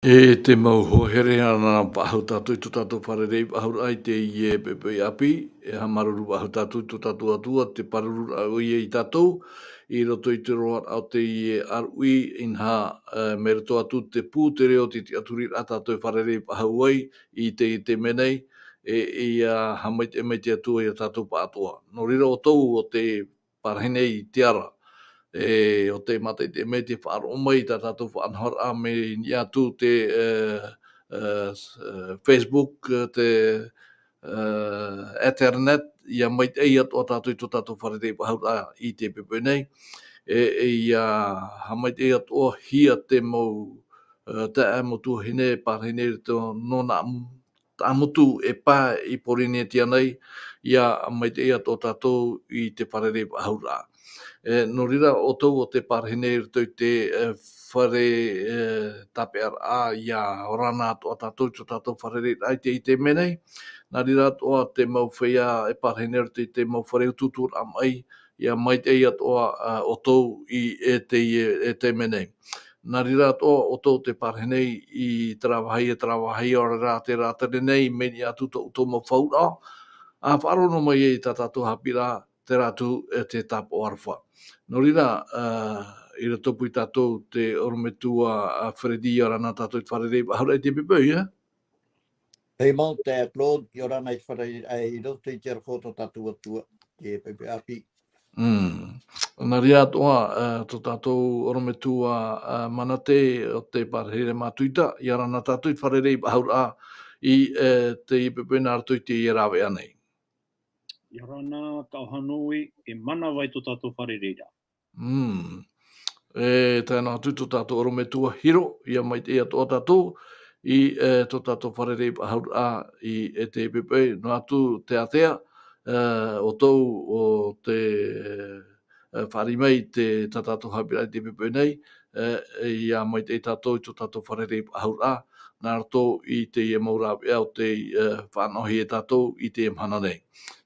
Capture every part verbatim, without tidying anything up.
E te mau hoa here, ana faʻahou tātou i tō tātou fārerei faʻahouraʻa i teie poʻipoʻi ʻāpī, e haʻamāuruuru faʻahou tātou i tō tātou Atua, te pāruru raʻa ʻoia ia tātou, i roto i te roaraʻa o teie ʻāruʻi, inaha, e, mai roto atu te pū, te reo, te tiʻaturiraʻa tātou e fārerei faʻahou ai, i te, i te mea nei, e, ia haʻamaitaʻi mai te Atua ia tātou pāʻatoʻa. Nō reira ʻoutou ʻo tē parahi nei i te ara. E, ʻo tē mātaʻitaʻi mai te faʻaroʻo mai i tā tātou faʻanahoraʻa mai niʻa atu te, e, e, s-, e, Facebook, e, te, e, internet, ia maitaʻi atoʻa tātou i tō tātou fārerei faʻahouraʻa i te poʻipoʻi nei. E, e ia haʻamaitaʻi atoʻa hia te mau, e, taeaʻe mau tuahine, parahi nei i roto nō nā m-, Taʻamotu e pae i Pōrīnetia nei, ia maitaʻi atoʻa tātou i te fārerei faʻahouraʻa. E, nō reira, ʻoutou ʻo tē parahi nei i roto i te, e, fare, e, tāpeʻaraʻa, ia ora na atoʻa tātou i tō tātou fārereiraʻa i te, i te mea nei. Nā reira atoʻa te mau feiā e parahi nei i roto i te mau fare utuuturaʻa maʻi, ia maitaʻi atoʻa, a, ʻoutou i, e te, e te mea nei. Nā reira atoʻa ʻoutou tē parahi nei i terā vāhi, e terā vāhi, ʻaore rā terā tere nei, mai niʻa atu tō ʻoutou mau fauraʻa. A faʻaroʻo noa mai i tā tātou haʻapiʻiraʻa, terā atu e te tāpaʻo aroha. Nō reira, a, i roto pū ia tātou te ʻorometua, a, Freddy, ʻia ora na tātou i te fārerei faʻahouraʻa i te poʻipoʻi, e? Hei mau te Claude, ʻia ora na i te fārerei, e, i roto i te aroha o tō tātou Atua, te poʻipoʻi ʻāpī. Mm. Nā reira atoʻa, e, tō tātou ʻorometua, e, Manate ʻo tē parahi nei mātou i tā, ʻia ora na tātou i te fārerei faʻahouraʻa i, e, te poʻipoʻi nā roto i teie rāveʻa nei. ʻIa ora na, Kaohanui, e manava i tō tātou fārereiraʻa. Mm. E tae noa atu tō tātou ʻorometua Hiro, ia maitaʻi atoʻa tātou i, e, tō tātou fārerei faʻahouraʻa i, e te poʻipoʻi, noa atu te ātea, e, ʻoutou ʻo tē, e, fāriʻi mai i te, tā tātou haʻapiʻiraʻa i te poʻipoʻi nei, e, ia maitaʻi tātou i tō tātou fārerei faʻahouraʻa, nā roto i teie mau rāveʻa ʻo tē, e, faʻanahohia e tātou i teie mahana nei.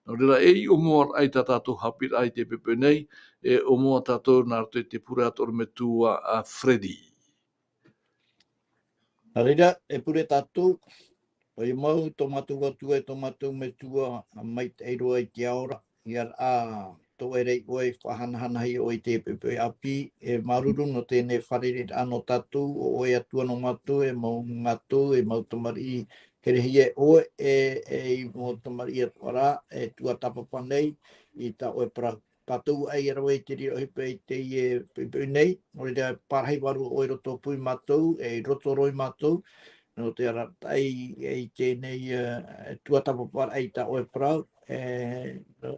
Nō reira, e ʻōmua ai tā tātou haʻapiʻiraʻa i te poʻipoʻi nei, e ʻōmua tātou nā roto i te pure a tō ʻorometua, a, Freddy. Nā reira, e pure tātou, ʻoia mau tō mātou Atua, e tō mātou Metua, maitaʻi roa i te ao ra, ʻia ora, tō ʻoe ra ʻoe, faʻahanahanahia ʻoe i te poʻipoʻi ʻāpī, e māuruuru nō teie fārereiraʻa nō tātou, ʻo ʻoe Atua nō mātou, e mau mātou, e mau tamariʻi, herehia e ʻoe, e, e i mau tamariʻi atoʻa ra, e tuatāpapa nei, i tā ʻoe parau. Tātou ʻaita rave i te reira ʻohipa i teie poʻipoʻi nei, nō reira parahi vārua ʻoe i roto pū ia mātou, e i roto roa ia mātou, nō te arataʻi i teie nei, e, tuatāpaparaʻa i tā ʻoe parau, e,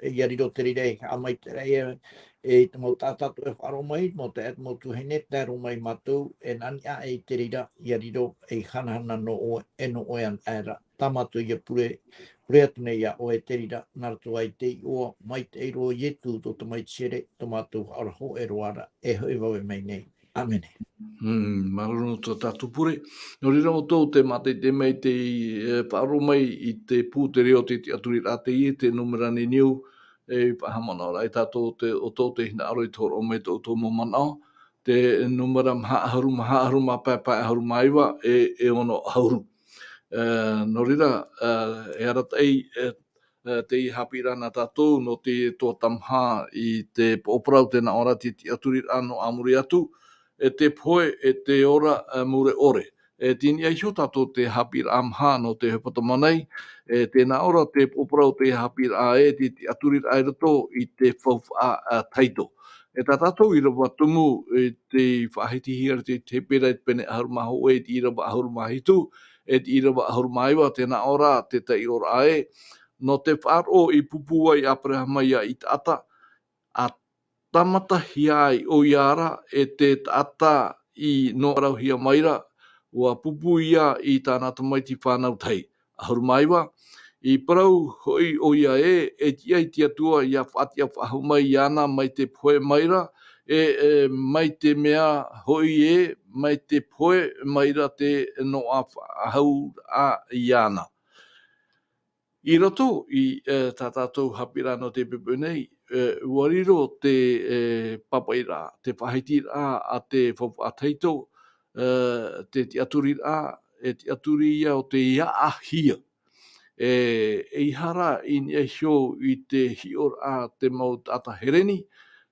e ʻia riro te reira e haʻamaitaʻiraʻa, e, i te mau taʻata atoʻa e faʻaroʻo mai, mau taeaʻe, mau tuahine, tae roa mai ia mātou, e nā niʻa i te reira, ʻia riro, e hanahana nō ʻoe, e nō ʻoe anaʻe ra. Tā mātou ia pure, pure atu nei iā ʻoe te reira, nā roto i te iʻoa maitaʻi roa o Ietu, tō Tamaiti here, tō mātou Faʻaora hōʻē roa ra, e hoʻi vave mai nei. ʻĀmene. Mm, māuruuru nō tō tātou pure. Nō reira ʻoutou tē mātaʻitaʻi mai te, e, faʻaroʻo mai i te pū, te reo, te tiʻaturiraʻa teie, te nūmera niuniu, e faʻahaʻamanaʻo ra ia tātou te, ʻoutou tē hinaʻaro i te hōroʻa mai tō ʻoutou mau manaʻo, te nūmera maha ʻahuru mā, ʻahuru mā pae, pae ʻahuru mā iva, e, e ono ʻahuru. E, nō reira, e, e arataʻi, e, e, teie haʻapiʻiraʻa nā tātou, nō te tuatāmaha i te poroʻi parau, tē nā ʻō ra te tiʻaturiraʻa nō ā muri atu, e te pohe, e te ora, e, mure ʻore. E tini ai iho tātou te haʻapiʻiraʻa maha nō te ʻohipa tamāhine, e tē nā ʻō ra te poroʻi parau, te haʻapiʻiraʻa ē, te tiʻaturiraʻa i roto i te faufaʻa, e, tahito. E tā tātou ʻīrava tumu, e tei faʻahitihia ra i te, te Hepera i te pene ʻahuru mā hōʻē, i te ʻīrava ʻahuru mā hitu, e te ʻīrava ʻahuru mā iva, tē nā ʻō ra te taiʻoraʻa ē, nō te faʻaroʻo i pūpū ai ʻo Aperahama ia Isaaka, ʻa tāmatahia ai ʻoia ra e te taʻata i noaʻa rauhia mai ra, ʻua pūpū ia i tāna tamaiti fānau tahi. ʻAhuru mā iva, i parau hoʻi ʻoia ē, e tiʻa ai te Atua ʻia faʻatiʻa faʻahou mai iāna mai te pohe mai ra, e, e, mai te mea hoʻi ē, mai te pohe mai ra tē noaʻa faʻahou iāna. I roto i, e, tā tātou haʻapiʻiraʻa nō te poʻipoʻi nei, e, ʻua riro te, e, pāpaʻiraʻa, te faʻahitiraʻa a te faufaʻa tahito, ā, te tiʻaturiraʻa, e tiʻaturi ia o te aʻahia. E, ʻeiaha rā i niʻa iho i te hiʻoraʻa te mau taʻata Hereni,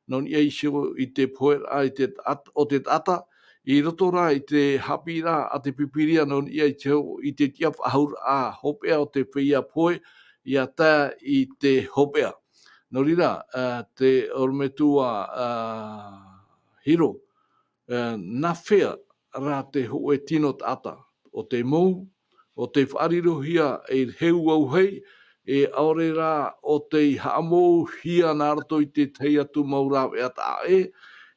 nō niʻa iho i te poheraʻa i te taʻata, o te taʻata, i roto rā i te haʻapiʻiraʻa a te Pīpīria nō niʻa iho i te tiʻafaʻahouraʻa hopeʻa o te feiā pohe, ʻia tae i te hopeʻa. Nō reira, ā, te ʻorometua, ā, Hiro, ā, nā hea rā te hōʻē tino taʻata, ʻo tei mou, ʻo tei faʻarirohia ei heu auahi, e ʻaore rā ʻo tei haʻamouhia nā roto i te tahi atu mau rāveʻa taʻa ʻē,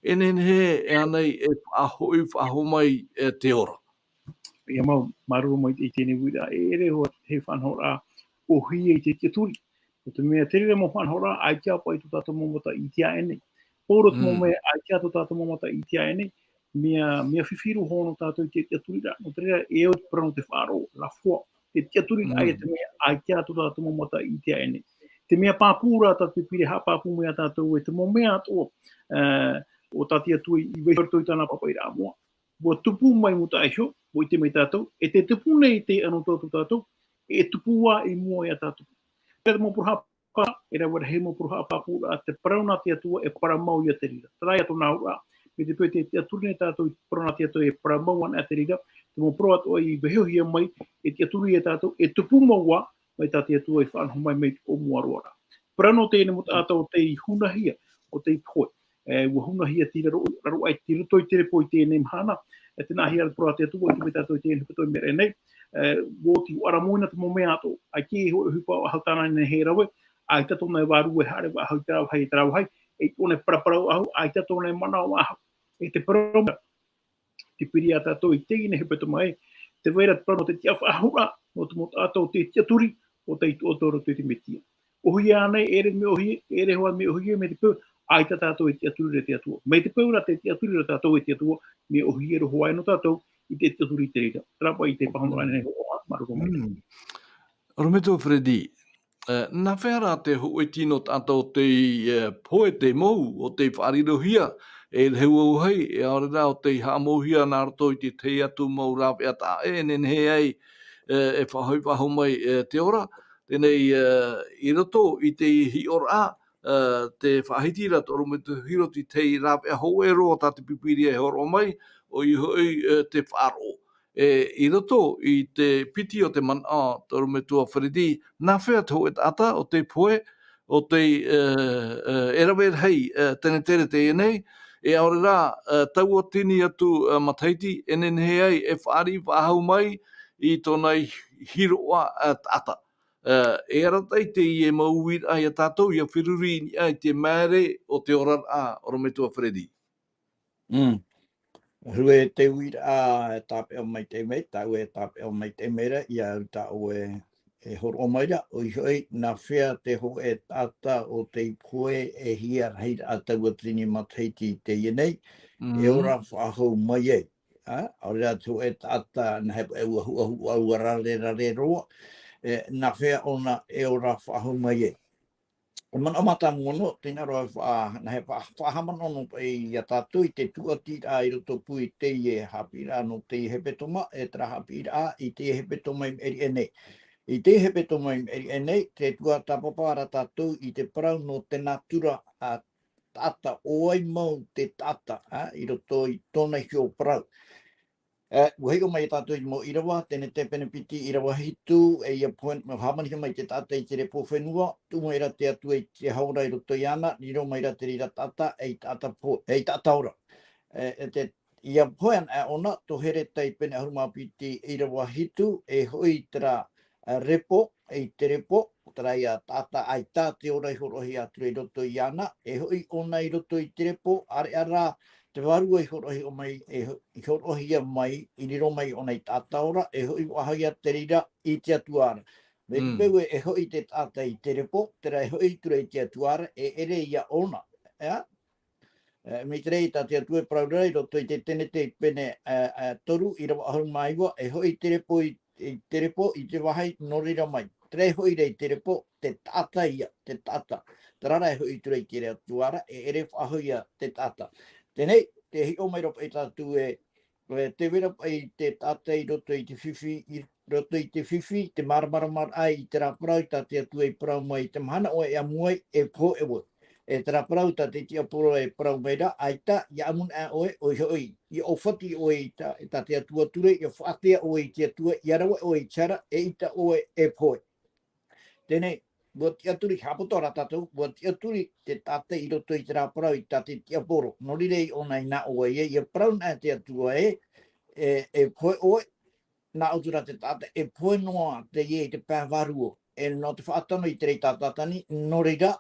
e nehenehe e ānei e faʻahoʻi faʻahou mai, e, te ora. ʻIa mau, māuruuru maitaʻi i teie nei uiraʻa, e ʻere hoʻi te faʻanahoraʻa ʻōhie i te tiʻaturi. Nō te mea, te reira mau faʻanahoraʻa, ʻaita paʻi tō tātou mau mata i ʻite aʻe nei. Pauroa te mau Mm. mea, ʻaita tō tātou mau mata i ʻite aʻe nei, mea, mea fifi roa hoʻi nō tātou i te tiʻaturiraʻa. Nō te reira, e au te parau nō te faʻaroʻo, la foi, te tiʻaturiraʻa ia Mm. te mea, ʻaita tō tātou mau mata i ʻite aʻe nei. Te mea pāpū rā tā te Pīpīria haʻapāpū mai iā tātou, e te mau mea atoʻa, ā, ʻo tā te Atua i vaiiho i roto i tāna pāpaʻiraʻa moʻa. ʻUa tupu mai mūtaʻa iho, ʻua ʻite mai tātou, e te tupu nei te anotau tō tātou, e tupu ā i mua iā tātou. Te mau parau haʻapāpū, e rave rahi mau parau haʻapāpūraʻa, te parau nā te Atua e parau mau ia te reira. Terā ia tōna auraʻa, mai te peu tē tiʻaturi nei tātou i te parau nā te Atua e parau mau ana te reira, te mau parau atoʻa i vaiihohia mai, e tiʻaturi ia tātou, e tupu mau ā, mai tā te Atua i faʻanaho mai mai te ʻōmua roa ra. Parau nō teie nei mau taʻata ʻo tei hunahia, ʻo tei pohe. E, ʻua hunahia tei raro, raro aʻe i roto i te repo i teie nei mahana, e, tē nā hea rā te parau a te Atua, ʻua ʻite mai tātou i teie nei hepetoma i maʻiri aʻe nei, e, ʻua oti, ʻua ʻaramoina te mau mea atoʻa, ʻaita e hōʻē ʻohipa faʻahou tāna e nehenehe e rave, ʻaita tōna e vārua e haere faʻahou i terā vāhi, i terā vāhi, e ʻōna e paraparau faʻahou, ʻaita tōna e manaʻo faʻahou. E te parau mea, te piri iā tātou i teie nei hepetoma ē, tē vai ra te parau nō te tiʻafaʻahouraʻa, nō te mau taʻata ʻo tei tiʻaturi, ʻo tei tuʻu atu i roto i te Mesia. ʻŌhie ānei, e ʻere mea ʻōhie, e ʻere hoʻi mea ʻōhie, mai te peu, ʻaita tātou e tiʻaturi ra te Atua. Mai te peu rā tē tiʻaturi ra tātou e te Atua, mea ʻōhie roa hoʻi nō tātou i te tiʻaturi i te reira. Terā paʻi te pāhonoraʻa nei hoʻi, māuruuru maitaʻi. Mm. ʻOrometua Freddy, e, nā hea rā te hōʻē tino taʻata ʻo tei, e, pohe, tei mou, ʻo tei faʻarirohia ei reo auahi, e ʻaore rā ʻo tei haʻamouhia nā roto i te tahi atu mau rāveʻa taʻa ʻē, e nehenehe ai, e, e faʻahoʻi faʻahou mai, e, te ora, teie nei, e, i roto i te hiʻoraʻa, e, te faʻahiti ra tō ʻorometua Hiro i te rāveʻa hōʻē roa tā te Pīpīria e hōroʻa mai, ʻoia hoʻi, e, te faʻaroʻo. E, i roto i te piti o te manaʻo, tō ʻorometua Freddy, nā hea te hōʻē taʻata ʻo tei pohe, ʻo tei, e, e, e rave rahi, e, tenetere teie nei, e ʻaore rā, e, tauatini atu, e, matahiti, e nehenehe ai, e fāriʻi faʻahou mai i tōna hiroʻa, e, taʻata. E, e arataʻi teie mau uiraʻa iā tātou, ʻia feruri i niʻa i te māere o te oraraʻa, ʻorometua Freddy. Mm. Huru e te uiraʻa e tāpeʻa maitaʻi mai, tāʻu e tāpeʻa maitaʻi mai ra, ʻia au tā ʻoe e hōroʻa mai ra, ʻoia hoʻi, nā hea te hōʻē taʻata ʻo tei pohe e hia rahiraʻa tauatini matahiti i teie nei, e Mm. ora faʻahou mai ai. Ā, ʻaore rā te hōʻē taʻata, nā hea paʻi ʻua huʻahuʻa, ʻua rarerare roa, e, nā hea ʻōna e ora faʻahou mai ai. E manaʻo mātāmua noa, tē nā roa faʻa-, nā hea faʻa-, faʻahaʻamanaʻo noa paʻi iā tātou i te tūʻatiraʻa i roto pū i teie haʻapiʻiraʻa nō teie hepetoma, e terā haʻapiʻiraʻa i teie hepetoma i maʻiri aʻe nei. I teie hepetoma i maʻiri aʻe nei, tē tuatāpapa ra tātou i te parau nō te natura a taʻata, ʻo vai mau te taʻata, ā, i roto i tōna iho parau. E, ʻua hiʻo mai tātou i te mau ʻīrava, Tenete pene piti ʻīrava hitu, e ʻia pohe, hāmanihia mai te taʻata i te repo fenua, tuʻu mai ra te Atua i te hau ra i roto iāna, riro mai ra te reira taʻata, ei taʻata po-, ei taʻata ora. E, e te, ʻia pohe ana ʻōna, Tohere tai pene ʻahuru mā piti ʻīrava hitu, e hoʻi terā, e, repo, ei te repo, terā ia taʻata ʻaita te ora i hōroʻahia atu ra i roto iāna, e hoʻi ʻōna i roto i te repo, ʻāreʻa rā te vārua i hōroʻahia mai, e ho-, i hōroʻahia mai, i riro mai ʻōna ei taʻata ora, e hoʻi faʻahou ia te reira i te Atua ra. Mai te Mm. peu ē, e hoʻi te taʻata i te repo, terā e hoʻi atu ra i te Atua ra, e ʻere ia ʻōna. Ea? E, mai te reira tā te Atua e parau ra i roto i te Tenete pene, e, e, toru ʻīrava ʻahuru mā iva, e hoʻi te repo i, i te repo i te vāhi nō reira mai. Terā e hoʻi ra i te repo, te taʻata ia, te taʻata. Terā rā e hoʻi atu ra i te Atua ra, e ʻere faʻahou ia te taʻata. Teie nei, tē hiʻo mai ra paʻi tātou ē, E, tē vai ra paʻi te taʻata i roto i te fifi, i roto i te fifi, te māramarama ai i terā parau tā te Atua i parau mai i te mahana ʻoe e amu ai, e pohe ʻoe. E terā parau tā te tiaporo e parau mai ra, ʻaita, ʻia amu na ʻoe, ʻoia hoʻi, ʻia ʻōfati ʻoe i tā, tā te Atua ture, ʻia faʻatea ʻoe i te Atua, ʻia rave ʻoe i te hara, eʻita ʻoe e pohe. Teie nei, ʻua tiʻaturi, haʻapoto ra tātou, ʻua tiʻaturi te taʻata i roto i terā parau i tā te tiaporo. Nō reira ʻōna i nā ʻō ai, ʻia parau na te Atua ē, e, e pohe ʻoe, nā ʻō atu ra te taʻata, e pohe noa teie i te pae vārua. E nō te faʻatano i terā tātātani, nō reira,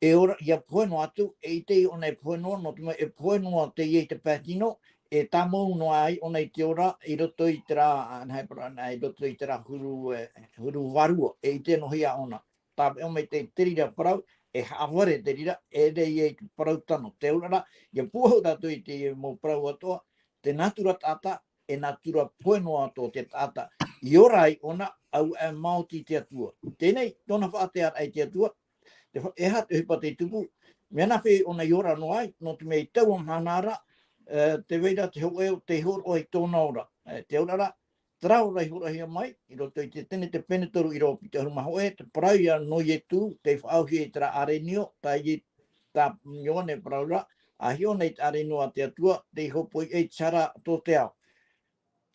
e ora, ʻia pohe noa atu, eʻita ʻōna e pohe noa, nō te mea e pohe noa teie i te pae tino, e tāmau noa ai ʻōna i te ora, i roto i terā, ā, nā hea parau, nā, i roto i terā huru, e, huru vārua, eʻita noa hia ʻōna. Tāpeʻa mai te, te reira parau, e haʻavare te reira, e rave ai te parau tano. Tē ora ra, ʻia pūahu tātou i te mau parau atoʻa, te nātura taʻata, e nātura pohe noa atoʻa te taʻata. I ora ai ʻōna, ʻaita e maoti te Atua. Teie nei, tōna faʻatearaʻa i te Atua, te fa-, e aha te ʻohipa tei tupu, mea nāfea ʻōna i ora noa ai, nō te mea i taua mahana ra, e, tē vai ra te hōʻē ʻo tei hōroʻa i tōna ora. E, tē ora ra, terā ora i hōroʻahia mai, i roto i te Tenete pene toru ʻīrava piti ʻahuru mā hōʻē, te parau ïa nō Ietu, tei faʻaauhia i terā ʻārenio, tā Ie-, tā Ioane parau ra, ʻa hiʻo nei te ʻārenio a te Atua, tei hōpoi ai te hara tō te ao.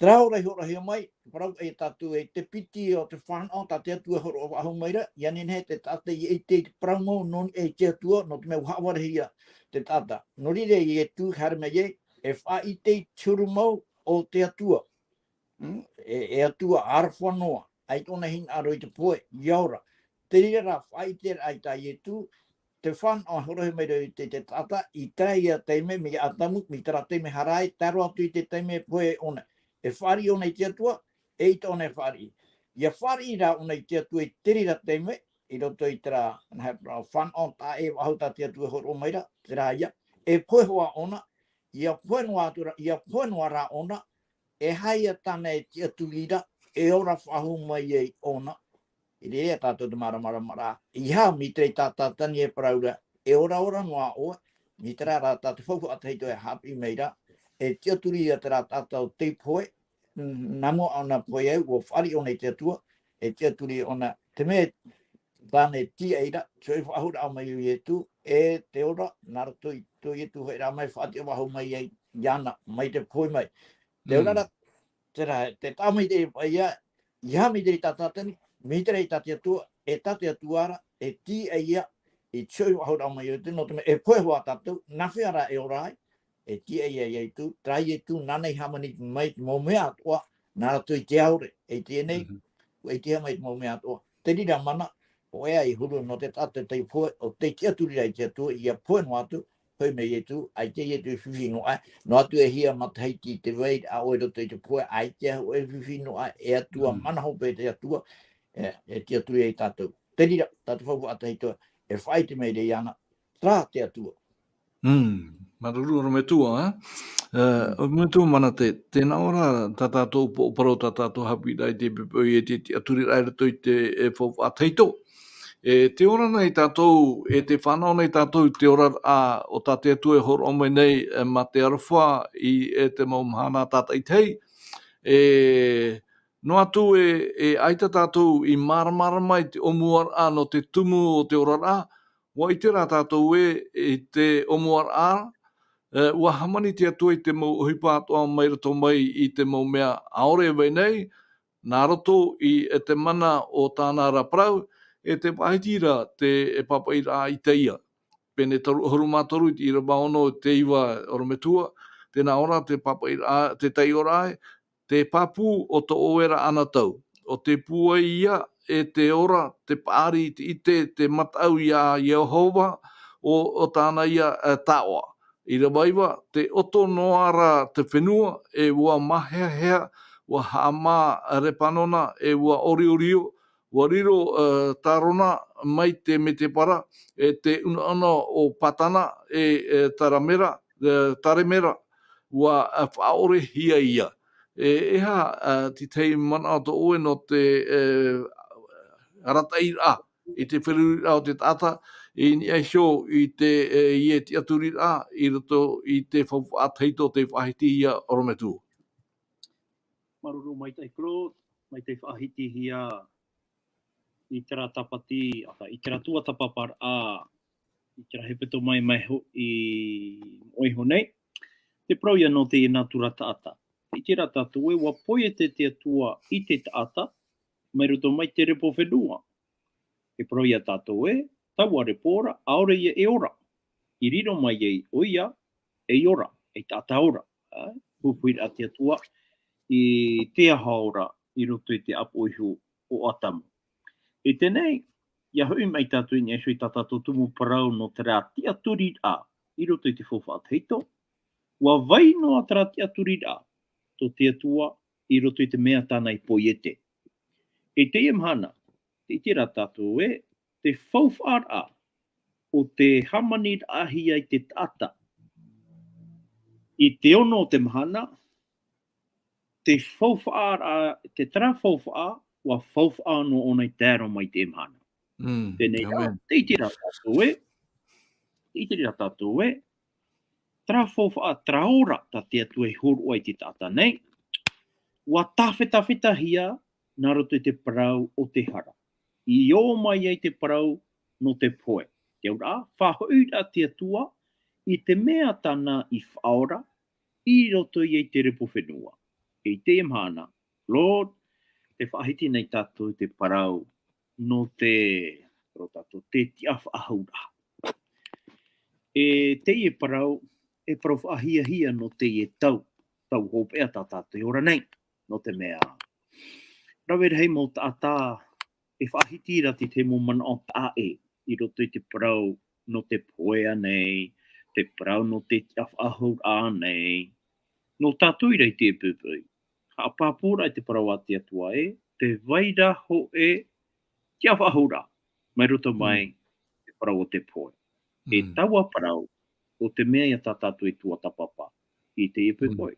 Terā ora i hōroʻahia mai, parau ai tātou e te piti o te fānaʻo tā te Atua e hōroʻa faʻahou mai ra, ʻia nehenehe te taʻata ʻia ʻite i te parau mau nō niʻa i te Atua, nō te mea ʻua haʻavarehia te taʻata. Nō reira ʻo Ietu haere mai ai, e faʻaʻite i te huru mau o te Atua. Mm, e, e Atua aroha noa, ʻaita ʻōna e hinaʻaro i te pohe, ʻia ora. Te reira rā faʻaʻiteraʻa tā Ietu, te fānaʻo e hōroʻahia mai ra i te, te taʻata, i terā ïa taime, mai ia Atamu, mai terā taime hara ai, tae roa atu i te taime e pohe ʻōna. E fāriʻi ʻōna i te Atua, eʻita ʻōna e fāriʻi. ʻIa fāriʻi rā ʻōna i te Atua i te reira taime, i roto i terā, nā hea parau, fānaʻo taʻa ʻē faʻahou tā te Atua e hōroʻa mai ra, terā ïa, e pohe hoʻi ʻōna, ʻia pohe noa atu ra, ʻia pohe noa rā ʻōna, e aha ïa tāna e tiʻaturi ra, e ora faʻahou mai ai ʻōna. I reira tātou te māramarama ra. ʻEiaha, mai terā tātātani e parau ra, e ora ora noa ʻoe, mai terā rā tā te faufaʻa tahito e haʻapiʻi mai ra, e tiʻaturi ïa terā taʻata ʻo tei pohe, nā mua ʻōna e pohe ai, ʻua fāriʻi ʻōna i te Atua, e tiʻaturi ʻōna, te mea tāna e tīaʻi ra, te hōʻē faʻahouraʻa mai o Ietu, e te ora, nā roto i tō Ietu hoʻi rā mea e faʻatiʻa faʻahou mai ai iāna, mai te pohe mai. Tē ora ra, terā, te taʻa mai te paʻi ïa, ʻeiaha mai terā tātātani, mai terā tā te Atua, e tā te Atua ra, e tīaʻi ïa, i te hōʻē faʻahouraʻa mai o Ietu, nō te mea, e pohe hoʻi tātou, nāfea rā e ora ai, e tīaʻi ïa Ietu, terā Ietu, nāna i hāmani mai te mau mea atoʻa, nā roto i te aore, e teie nei, Mhm. ʻua ʻitehia mai te mau mea atoʻa. Te reira mana, ʻo ʻoia i huru nō te taʻata tei pohe, ʻo tei tiʻaturi ra i te Atua, ʻia pohe noa atu, hoʻi mai Ietu, ʻaita Ietu e fifi noa aʻe, noa atu e hia matahiti te vai, ʻa ʻoe i roto i te pohe, ʻaita e hōʻē fifi noa aʻe, e Atua, Mm. mana hope te Atua, e, e tiʻaturi ai tātou. Te reira, tā te faufaʻa tahito, e faʻaʻite mai ra iāna, terā te Atua. Mm, māuruuru ʻorometua, ē? Ē, Mm. ʻorometua Manate, tē nā ʻō ra tā tātou po-, parau tā tātou haʻapiʻiraʻa i te pepe ʻoia te, te tiʻaturiraʻa i roto i te, e, faufaʻa tahito. E, tē ora nei tātou, e tē fānaʻo nei tātou i te oraraʻa o tā te Atua e hōroʻa mai nei, e, mā te aroha i, e, te mau mahana tātaʻitahi. E, noa atu e, e ʻaita tātou i māramarama i te ʻōmuaraʻa nō te tumu o te oraraʻa, ʻua ʻite rā tātou ē, i te ʻōmuaraʻa, e, ʻua hāmani te Atua i te mau ʻohipa atoʻa mai roto mai i te mau mea ʻaore e vai nei, nā roto i, e te mana o tāna ra parau, e te faʻahiti ra te, e pāpaʻiraʻa a Itaia. Pene toru ʻahuru mā toru i te ʻīrava ono, te iva ʻorometua, tē nā ʻō ra te pāpaʻiraʻa, te taiʻoraʻa ē, te pāpū o tō ʻoe ra ʻanatau, ʻo tē pūai ïa e te ora, te paʻari, te ʻite, te mataʻu iā Iehova, ʻo, ʻo tāna ïa, e, taoʻa. ʻĪrava iva, tē ʻoto noa ra te fenua, e ʻua māheahea, ʻua haʻamā Repanona, e ʻua ʻoriorio, ʻua riro, e, Tarona mai te Medebara, e te unauna o Patana, e, e Taramera, e, Taremera, ʻua, e, faʻaʻorehia ïa. E, e aha, e, te tahi manaʻo tō ʻoe nō te, e, arataʻiraʻa i te feruriraʻa o te taʻata, i niʻa iho i te, e, i te tiʻaturiraʻa, i roto i te faufaʻa tahito tei faʻahiti ïa ʻorometua. Māuruuru maitaʻi Claude, maitaʻi faʻahitihia i terā tāpati, ʻaita i terā tuatāpaparaʻa, i terā hepetoma mai, mai hoʻi i mua iho nei. Te parau ïa nō te nātura taʻata. Tē ʻite ra tātou ē, ʻua poiete te Atua i te taʻata, mai roto mai te repo fenua. Te parau ïa tātou ē, taua repo ra, ʻaore ïa e ora. I riro mai ai ʻoia, ei ora, ei taʻata ora. Ā, pupuhi ra te Atua i te aho ora i roto i te ʻāpoʻo ihu o Atamu. I teie nei, ʻia hoʻi mai tātou i niʻa iho i tā tātou tumu parau nō terā tiʻaturiraʻa i roto i te faufaʻa tahito. ʻUa vai noa terā tiʻaturiraʻa tō te Atua i roto i te mea tāna i poiete. I teie mahana, tē ʻite ra tātou ē, te faufaʻaraʻa o te hāmaniraʻahia i te taʻata. I te ono o te mahana, te faufaʻaraʻa, te terā faufaʻa, ʻua faufaʻa noa ʻōna i tae roa mai i teie mahana. Mm, Teie nei rā, amen. Tē ʻite ra tātou ē, tē ʻite ra tātou ē, terā faufaʻa, terā ora tā te Atua i hōroʻa i te taʻata nei, ʻua tāfetafetahia nā roto i te parau o te hara. I ō mai ai te parau nō te pohe. Te auraʻa, faʻahoʻi ra te Atua i te mea tāna i faʻaora i roto ia i te repo fenua. I teie mahana, Lord, tē faʻahiti nei tātou te parau nō te, parau tātou, te tiʻafaʻahouraʻa. E teie parau, e parau faʻahiahia nō teie tau, tau hopeʻa tā tātou e ora nei, nō te mea, rave rahi mau taʻata e faʻahiti ra te tahi mau manaʻo taʻa ʻē i roto i te parau nō te pohe nei, te parau nō te tiʻafaʻahouraʻa nei. Nō tātou i rā i te poʻipoʻi, haʻapāpū ra i te parau a te Atua ē, tē vai ra hōʻē tiʻafaʻahouraʻa mai roto mai Mm. te parau o te pohe. E Mm. taua parau, o te mea ia tā tātou e tuatāpapa i teie Mm. poʻipoʻi.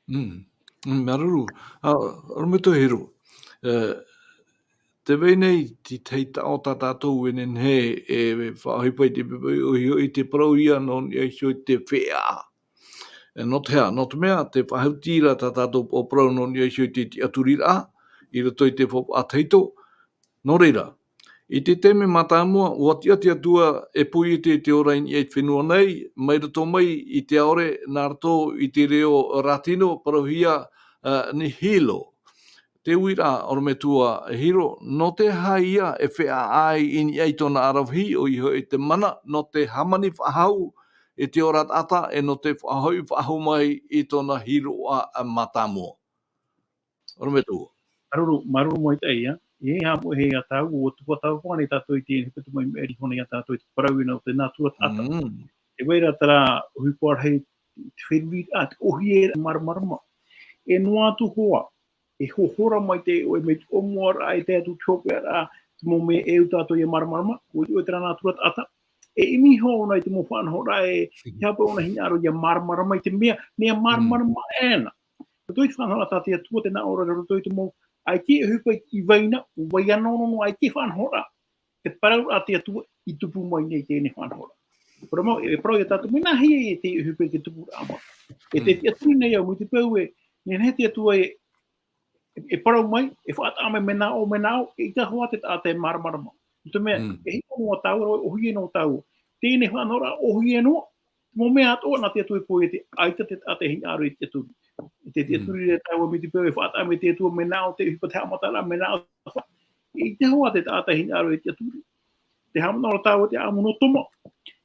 Mm. Mm, māuruuru. Ā, ʻorometua Hiro. E, tē vai nei te tahi taʻo tā tātou e nehenehe e faʻaʻohipa i te poʻipoʻi, ʻoia hoʻi te parau ia nō niʻa iho i te feʻaʻa. E, nō te aha, nō te mea, tē faʻaoti ra tā tātou parau nō niʻa iho i te tiʻaturiraʻa, i roto i te faufaʻa tahito. Nō reira, i te taime mātāmua, ʻua tiʻa te Atua e poiete te ora i niʻa i te fenua nei, mai roto mai i te ʻaore, nā roto i te reo Rātino, parauhia, ā, nihilo. Te uiraʻa, ʻorometua Hiro, nō te aha ia e feʻaʻa ai i niʻa i tōna aravihi, ʻoia hoʻi te mana, nō te hāmani faʻahou i te ora taʻata, e nō te faʻahoʻi faʻahou mai i tōna hiroʻa mātāmua. ʻOrometua. Māuruuru, māuruuru maitaʻi ia. E haʻamoʻehia tāua, ʻua tupu tāua nei tātou i te hepetoma i maʻiri iho nei ia tātou i te parau ïa nō te nātura taʻata. Mm. E vai ra terā ʻohipa rahi, te feruriraʻa, te ʻōhie māramarama. E noa atu hoʻi, e hohora mai te, e mai te ʻōmuaraʻa, e tae atu te hopeʻaraʻa, te mau mea e ʻū tātou ia māramarama, ʻua ʻite ʻoe terā nātura taʻata. E ʻimi hoʻi ʻōna i te mau faʻanahoraʻa e, Mhm. te hāpaʻo ʻōna hinaʻaro ia māramarama i te mea, mea Mm. māramarama ʻē na. Roto i te faʻanahoraʻa tā te Atua tē nā ʻō ra roto i te mau, ʻaita e ʻohipa i vai na, ʻua vai noa noa, ʻaita e faʻanahoraʻa. Te parau a te Atua i tupu mai nei teie faʻanahoraʻa. Parau mau, e parau ia tātou, mea nāhea e te ʻohipa i te tupuraʻa mai. E te Mm. tiʻaturi nei au, mai te peu e, nehenehe te Atua e, e parau mai, e faʻataʻa mai, mea nā ʻō, mea nā ʻō, eʻita hoʻi te taʻata e māramarama. Nō te mea, Mm. e hiʻo noa tāua, ʻohie noa tāua. Teie faʻanahoraʻa, ʻohie noa, te mau mea atoʻa nā te Atua e poiete, ʻaita te taʻata e hinaʻaro e tiʻaturi. E te Mm. tiʻaturi ra tāua mai te peu e faʻataʻa mai te Atua, mea nā ʻō te ʻohipa, te haʻamataraʻa, mea nā ʻō te fa-, eʻita hoʻi te taʻata e hinaʻaro e tiʻaturi. Tē haʻamanaʻo ra tāua te ʻāʻamu nō Toma.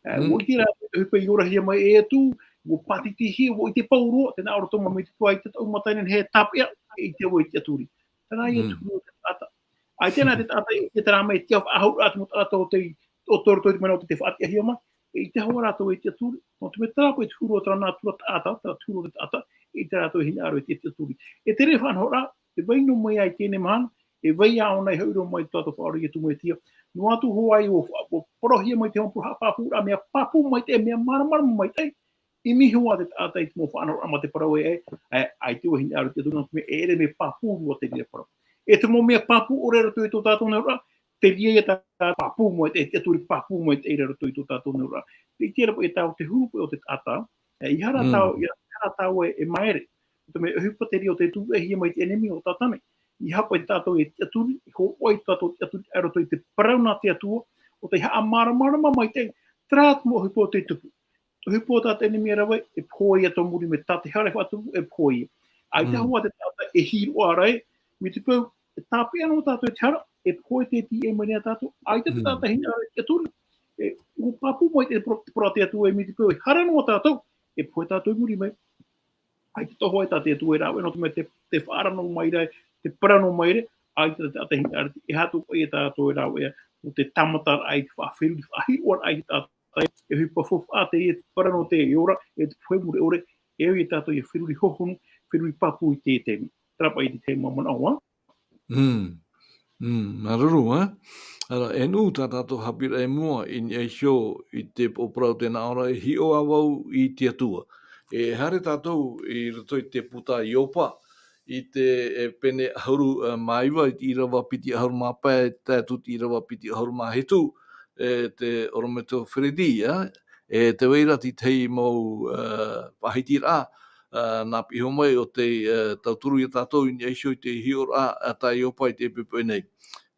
E, Mm. ʻua ʻite ra te ʻohipa i orahia mai e Ietu, ʻua pātitihia, ʻua ʻite pauroa, tē nā ʻō ra Toma mai te peu ʻaita tāʻu mata e nehenehe e tāpeʻa, eʻita vau e tiʻaturi. Terā ïa Mm. te huru o te taʻata. ʻAita na te taʻata e, e terā mea e tiʻafaʻahouraʻa te mau taʻata o te, o tō rātou i te mea nō te, te faʻatiʻahia mai. ʻEʻita hoʻi rātou e tiʻaturi. Nō te mea terā paʻi te huru o terā nātura taʻata, terā te huru o te taʻata, ʻeʻita rātou e hinaʻaro e tiʻaturi. E terā faʻanahoraʻa, e vai noa mai ai teie mahana, e vai ā ʻōna e hōroʻa mai tō tātou Faʻaora Ietu Metia. Noa atu hoʻi ʻua, ʻua, ʻua parauhia mai te hōpū haʻapāpūraʻa, mea pāpū maitaʻi, mea māramarama maitaʻi. ʻImi hoʻi te taʻata i te mau faʻanahoraʻa mā te parau ē, ē, ʻaita vau e hinaʻaro e tiʻaturi, nō te mea e ʻere mea pāpū roa te reira parau. E te mau mea pāpū ʻore roto i tō tātou nehenehe, te reira ia tā pāpū mai, e tiʻaturi pāpū mai te reira roto i tō tātou nehenehe. Tē ʻite ra paʻi tāua te huru paʻi o te taʻata, e, ʻeiaha rā Mm. tāua, ʻeiaha rā tāua e, e māere. Te mea ʻohipa te reira o te tūʻehia mai te ʻenemi o Tātane. I hapa i tātou e tiʻaturi, i hōroʻa i tātou tiʻaturi, ʻa roto i te parau nā te Atua, ʻo tei haʻamāramarama mai te, terā te mau ʻohipa o te tupu. Te ʻohipa tā te ʻenemi e rave, e pohe ia tō muri mai, tā te hara e faʻatupu, e pohe ia. ʻAita Mm. hoʻi te taʻata e hiroʻa ra ē, mai te peu, e tāpeʻa noa tātou i te hara, e pohe te tīaʻi mai nei tātou, ʻaita te Mm. taʻata e hinaʻaro e tiʻaturi. E, ʻua pāpū mai te poro-, te parau a te Atua ē, mai te peu, e hara noa tātou, e pohe tātou i muri mai. ʻAita tō hoʻi tā te Atua e rāveʻa, nō te mea te, te faʻarano mai ra, te parano mai ra, ʻaita te taʻata e hinaʻaro, e aha tō paʻi e tātou e rāveʻa, nō te tāmataraʻa i te faʻaferuri, faʻahiroʻaraʻa i te taʻata, e ʻohipa faufaʻa teie, te parano teie ora, e te pohe mure ʻore, e au ia tātou ia feruri hohonu, feruri pāpū i te taime. Terā paʻi te taime manaʻo, ā? Mm. Mm, māuruuru, ā? Ara, e nū tā tātou haʻapiʻiraʻa i mua, i niʻa iho i te pō parau tē nā ʻō ra, e hiʻo ā vau i te Atua. E haere tātou i roto i te puta Iopa, i te, e, pene ʻahuru, e, mā iva, i te ʻīrava piti ʻahuru mā pae, tae atu i te ʻīrava piti ʻahuru mā hitu, e, te ʻorometua Freddy, ā? E tē vai ra te tahi mau, e, faʻahitiraʻa, e, nā piʻi iho mai ʻo tē, e, tauturu ia tātou i niʻa iho i te hiʻoraʻa, e, tā Iopa i teie poʻipoʻi nei.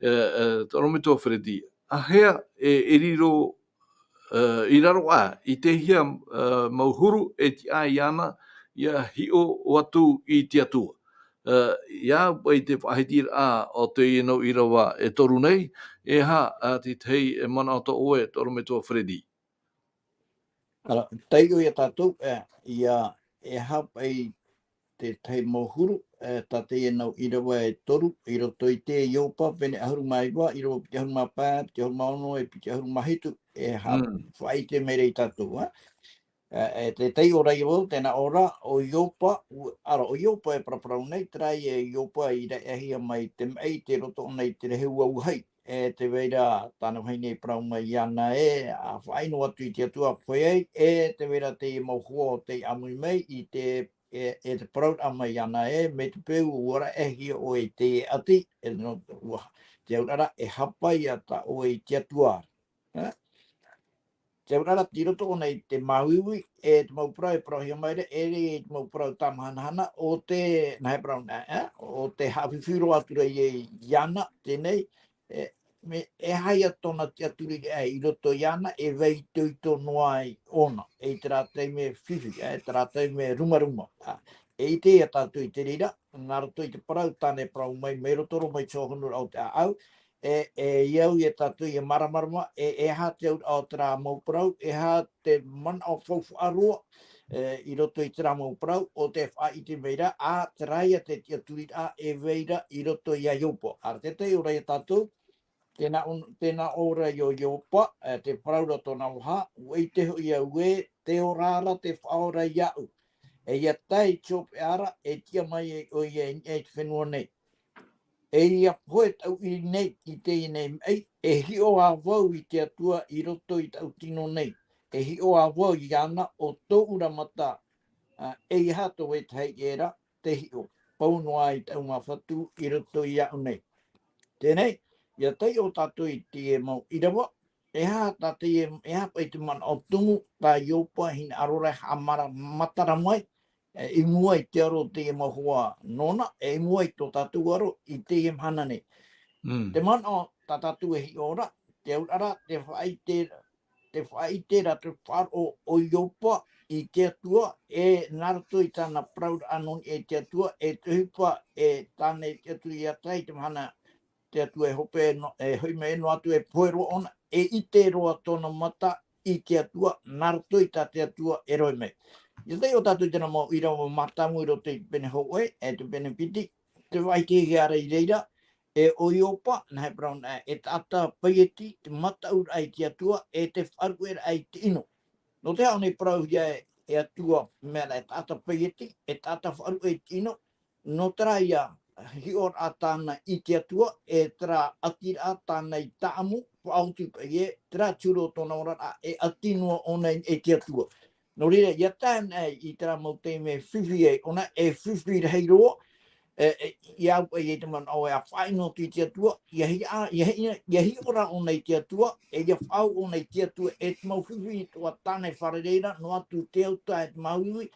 E, e, te ʻorometua Freddy, āhea e, e riro, e, i raro aʻe i te hia, e, mau huru e tiʻa iāna, ʻia hiʻo atu i te Atua. E, ʻia au paʻi te faʻahitiraʻa o teie nau ʻīrava e toru nei, e aha, e, te tahi e manaʻo tō ʻoe, te ʻorometua Freddy? Ara, taiʻo ia tātou, e, ʻia, e aha paʻi te tahi mau huru, e, tā teie nau ʻīrava e toru, i roto i te Iopa, pene ʻahuru mā iva, ʻīrava piti ʻahuru mā pae, piti ʻahuru mā ono, e piti ʻahuru mā hitu, e aha, Mm. faʻaʻite mai ra ia tātou, ā? E, e te taiʻo ra ia vau, tē nā ʻō ra, ʻo Iopa, u-, ara, ʻo Iopa e paraparau nei, terā ia Iopa i raʻehia mai te maʻi, tei roto ʻōna i te rehu auahi. E tē vai ra tāna vahine i parau mai iāna ē, ʻa faʻaʻino atu i te Atua e pohe ai, e tē vai ra teie mau hoa o tei ʻāmui mai i te, e, e te parauraʻa mai iāna ē, mai te peu ʻua raʻehia ʻoe i teie ʻati, e nō, ʻua, te auraʻa ra, e hapa ia tā ʻoe i te Atua. Ā? Te auraʻa ra, tei roto ʻōna i te māuiui, e te mau parau e parauhia mai ra, e rave te mau parau tāmahanahana, ʻo te, nā hea parau nā, ā? ʻO te haʻafifi roa atu ra ia iāna, teie nei, e, mea, e aha ia tōna tiʻaturiraʻa i roto iāna, e vai itoito noa ai ʻōna, e i terā taime fifi, e terā taime rumaruma, ā, e ʻite ia tātou i te reira, nā roto i te parau tāna e parau mai, mai roto roa mai te hōhonuraʻa o te ʻāʻau, e, e, ʻia au ia tātou ʻia māramarama, e, e aha te auraʻa o terā mau parau, e aha te manaʻo faufaʻa roa, e, i roto i terā mau parau, ʻo tē faʻaʻite mai ra, ā, terā ia te tiʻaturiraʻa e vai ra i roto ia Iopa. Ara, te taiʻo ra ia tātou, tē nā ʻō-, tē nā ʻō ra ʻo Iopa, e, tē parau ra tōna vaha, ʻua ʻite hoʻi au ē, tē ora ra te Faʻaora iāʻu. E ʻia tae i te hopeʻa ra, e tiʻa mai ai ʻoia i niʻa i te fenua nei. E ʻia pohe taʻu ʻiri nei i teie nei maʻi, e hiʻo ā vau i te Atua i roto i taʻu tino nei. E hiʻo ā vau iāna ʻo tōʻu ra mata, ā, eiaha tō vetahi ʻē ra te hiʻo. Pau noa i taʻu māfatu i roto iāʻu nei. Teie nei, ʻia taiʻo tātou i teie mau ʻīrava, e aha tā teie, e aha paʻi te manaʻo tumu tā Iopa e hinaʻaro ra e haʻamāramatara mai, e, i mua i te aro o teie mau hoa nōna, e i mua i tō tātou aro i teie mahana nei. Mm. Te manaʻo tā tātou e hiʻo ra, te auraʻa ra, te faʻaʻite, te faʻaʻite ra, te faʻaroʻo o Iopa i te Atua, e nā roto i tāna parauraʻa nō niʻa i te Atua, e te ʻohipa, e tāna e tiʻaturi ia tae i te mahana te Atua e hope no-, e hoʻi mai noa atu e pohe roa ʻōna, e ʻite roa tōna mata i te Atua, nā roto i tā te Atua e rave mai. ʻIa taiʻo tātou i terā mau ʻīrava mātāmua i roto i te pene hōʻē, e te pene piti, tē faʻaʻitehia ra i reira, e ʻo Iopa, nā hea parau nā, e taʻata paieti, te mataʻuraʻa i te Atua, e te faʻaruʻeraʻa i te ʻino. Nō te aha ʻōna i parauhia e, e Atua, mea ra e taʻata paieti, e taʻata faʻaruʻe i te ʻino, nō terā ia hiʻoraʻa tāna i te Atua, e terā ʻatiraʻa tāna i tāʻamu, faʻaoti paʻi ē, terā te huru o tōna oraraʻa, e ʻati noa ʻōna i, i te Atua. Nō reira, ʻia tae ana i terā mau taime e fifi ai ʻōna, e fifi rahi roa, e, e, ʻia au paʻi i te manaʻo e faʻaʻino atu i te Atua, ʻia hiʻo, ʻia hiʻo, ʻia hiʻo ra ʻōna i te Atua, e ʻia faʻaau ʻōna i te Atua, e te mau fifi atoʻa tāna e fārerei ra, noa atu te autaʻa e te māuiui,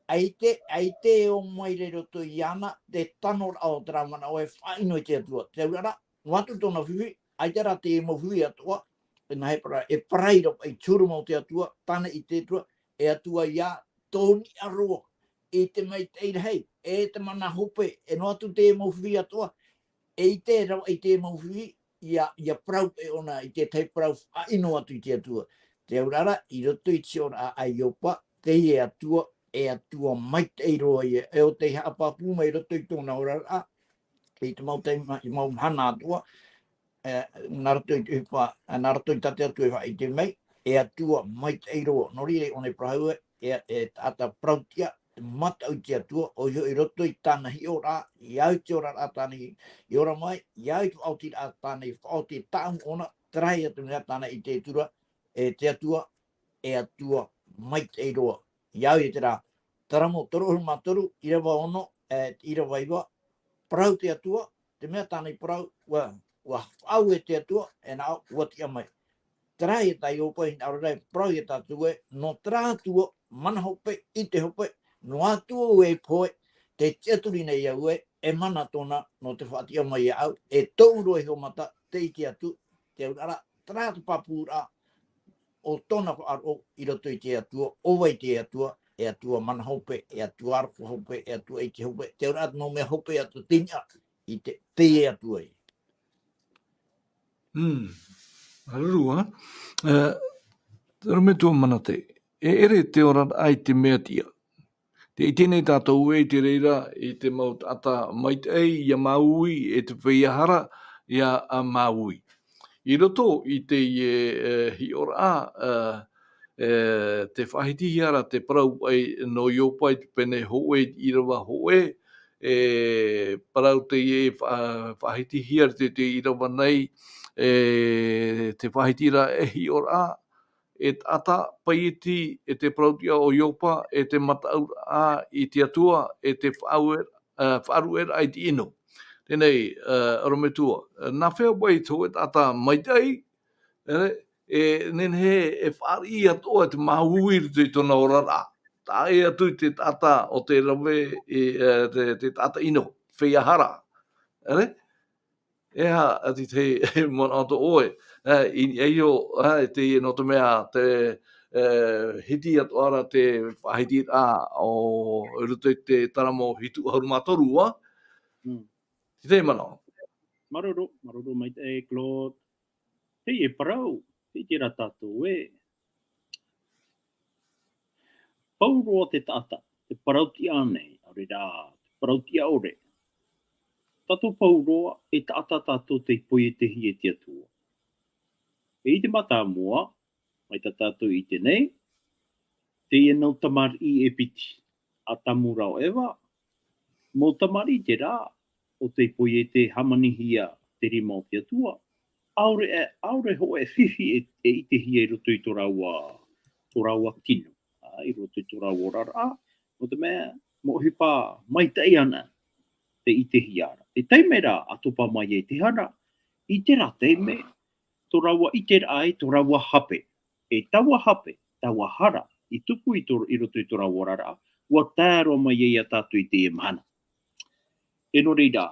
ʻaita, ʻaita e ō mai i roto iāna te tanoraʻa o terā manaʻo e faʻaʻino i te Atua. Te auraʻa, noa atu tōna fifi, ʻaita rā te mau fifi atoʻa, e nā he parau, e parau ra, e te huru mau te Atua, tāna i te Atua, e Atua ia tō niʻa roa, e te maitaʻi rahi, e te mana hope, e noa atu te mau fifi atoʻa, e ʻaita e ravaʻi te mau fifi, ia, ia parau e ʻōna i te tahi parau faʻaʻino atu i te Atua. Te auraʻa, i roto i te hiʻoraʻa a Iopa, teie Atua, e Atua maitaʻi roa ia, e ʻo tei haʻapāpū mai i roto i tōna oraraʻa, i te mau taime, i mau mahana atoʻa, e, nā roto i te ʻohipa, nā roto i tā te Atua e faʻaʻite mai, e Atua maitaʻi roa. Nō reira, ʻōna e parau ē, e, e taʻata parauʻtiʻa, mataʻu i te Atua, ʻoia hoʻi i roto i tāna hiʻoraʻa, ia au i te oraraʻa tāna i, i ora mai, ia au i te faʻaotiraʻa tāna i faʻaoti, e tāʻamu ʻōna, terā ia te mea tāna i te atura, e te Atua, e Atua maitaʻi roa. Ia au i terā, Taramo toru ʻahuru mā toru, ʻīrava ono, e, ʻīrava iva, parau te Atua, te mea tāna i parau, ʻua, ʻua faʻaue te Atua, e nā ʻō, ʻua tiʻa mai. Terā ia tā Iopa i hinaʻaro ra e parau ia tātou ē, nō terā Atua, mana hope, ʻite hope, noa atu au e pohe, tē tiʻaturi nei au ē, e mana tōna, nō te faʻatiʻa mai ia au, e tōʻu roa iho mata, tē ʻite atu, te auraʻa, terā te pāpūraʻa, ʻo tōna faʻaroʻo i roto i te Atua, ʻo vai te Atua, e Atua mana hope, e Atua aroha hope, e Atua ʻite hope, te auraʻa mau mea hope atu te niʻa i te, te Atua ia. Hmm. Aruru, ha? E, Orometua Manate, e ʻere te oraraʻa i te mea tiʻa. Tē ʻite nei tātou ē i te reira, i te mau taʻata maitaʻi, ia māuiui, e te feiā hara, ia māuiui. I roto i teie, e, hiʻoraʻa, e, e, tē faʻahitihia ra te parau paʻi nō Iopa i te pene hōʻē, ʻīrava hōʻē, e, parau teie fa-, faʻahitihia ra te, te ʻīrava nei, e, tē faʻahiti ra e hiʻoraʻa, e taʻata paieti, e te parauʻtiʻa o Iopa, e te mataʻuraʻa i te Atua, e te faʻaue-, e, faʻarueraʻa i te ʻino. Teie, e, Orometua, e, nā hea paʻi te hōʻē taʻata maitaʻi, e, e nehenehe e fāriʻi atoʻa te māuiui i roto i tōna oraraʻa. Taʻa ʻē atu i te taʻata o te rave, e, e, te, te taʻata ʻino, feiā hara. E, E aha, ʻaita te manaʻo tō ʻoe, e, i, i ʻō, e, te, nō te mea, te, e, hiti atoʻa ra te faʻahitiraʻa o, i roto i te Taramo hitu ʻahuru mā toru, ā? Mm. Te manaʻo. Māuruuru, māuruuru maitaʻi, Claude. Teie parau, tē ʻite ra tātou ē. Pauroa te taʻata, te parautiʻa nei, ʻaore rā, te parautiʻa ʻore. Tātou pauroa, e taʻata tātou tei poietehia e te Atua. E i te mātāmua, mai tā tātou i ʻite nei, teie nau tamariʻi e piti, ʻĀtamu rā ʻo Eva, mau tamariʻi terā, ʻo tei poiete hāmanihia te rima o te Atua, ʻaore e, ʻaore hōʻē fifi e, e ʻitehia i roto i tō rāua, tō rāua tino, ā, i roto i tō rāua oraraʻa, nō te mea, mau ʻohipa maitaʻi ana, tē ʻitehia ra. Te taime rā, ʻa topa mai ai te hara, i terā taime, tō rāua ʻiteraʻa ai, tō rāua hape. E taua hape, taua hara, i tupu i tō, i roto i tō rāua oraraʻa, ʻua tae roa mai ai ia tātou i teie mahana. E nō reira,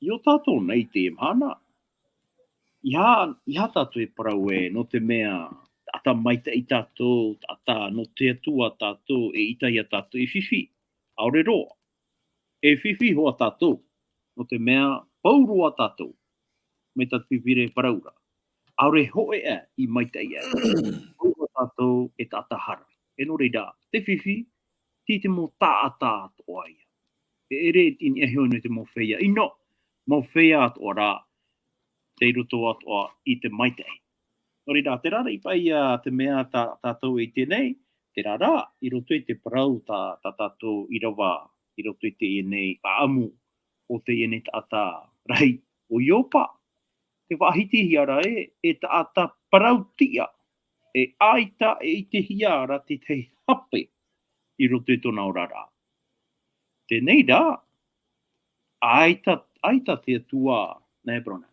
i ʻō tātou nei i teie mahana, ʻeiaha, ʻeiaha tātou e parau ē, nō te mea, taʻata maitaʻi tātou, taʻata nō te Atua tātou, e ʻita ia tātou e fifi, ʻaore roa. E fifi hoʻi tātou, nō te mea pauroa tātou, mai tā te Pīpīria e parau ra. ʻAore hōʻē ā i maitaʻi ai. Pauroa tātou e taʻata hara. E nō reira, te fifi, tei te mau taʻata atoʻa ia. E ʻere i niʻa iho nei te mau feiā ʻino, mau feiā atoʻa rā, tei roto atoʻa i te maitaʻi. Nō reira, terā rā paʻi ia te mea tā, tātou e ʻite nei, terā rā, i roto i te parau tā, tā tātou ʻīrava, i roto i teie nei ʻāʻamu o teie nei taʻata rahi ʻo Iopa. Tē faʻahitihia ra ē, e taʻata parautiʻa, e ʻaita e ʻitehia ra te tahi hape i roto i tōna oraraʻa. Teie rā, ʻaita, ʻaita te Atua, nā hea parau na.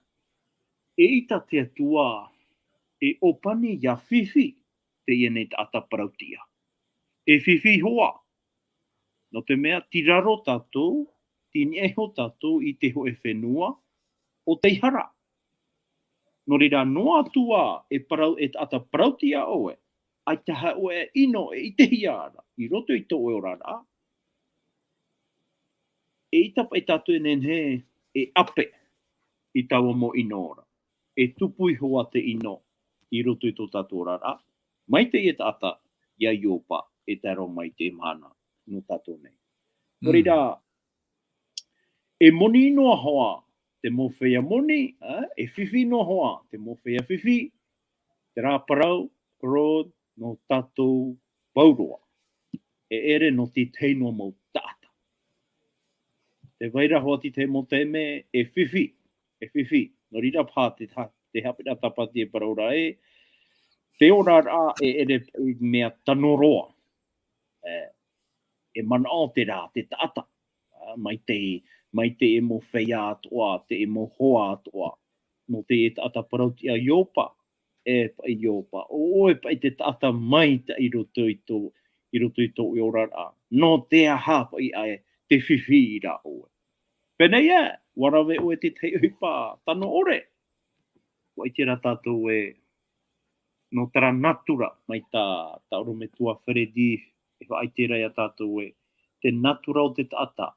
E ʻita te Atua, e ʻōpani ia fifi, teie nei taʻata parautiʻa. E fifi hoʻi, Nō te mea, tei raro tātou, tei niʻa iho tātou i te hōʻē fenua ʻo tei hara. Nō reira, noa atu ā e parau, e taʻata parauti iā ʻoe, ʻaita hoʻi e ʻino e ʻitehia ra i roto i tō ʻoe oraraʻa, eʻita paʻi tātou e nehenehe e ʻape i taua mau ʻino ra. E tupu iho ā te ʻino i roto i tō tātou oraraʻa, mai teie taʻata iā Iopa e tae roa mai i teie mahana nō tātou nei. Nō reira, e moni noa hoʻi te mau feiā moni, ā, e fifi noa hoʻi te mau feiā fifi, terā parau, Claude, nō tātou pauroa. E ʻere nō te tahi noa mau taʻata. Tē vai ra hoʻi te tahi mau taime e fifi, e fifi. Nō reira paha te ta-, te haʻapiʻiraʻa tāpati e parau ra ē, te oraraʻa e ʻere i mea tano roa. E, e manaʻo terā te taʻata. Ā, mai te, mai te mau feiā atoʻa, te mau hoa atoʻa. Nō te taʻata parauti iā Iopa, e paʻi Iopa, ʻo ʻoe paʻi te taʻata maitaʻi i roto i tō, i roto i tō ʻoe oraraʻa. Nō te aha paʻi ʻae te fifi ra ʻoe? Pēnei ā, ʻua rave ʻoe i te tahi ʻohipa tano ʻore. ʻUa ʻite rā tātou ē, nō terā natura, mai tā, tā ʻorometua Freddy, e faʻaʻite ra iā tātou ē, te natura o te taʻata,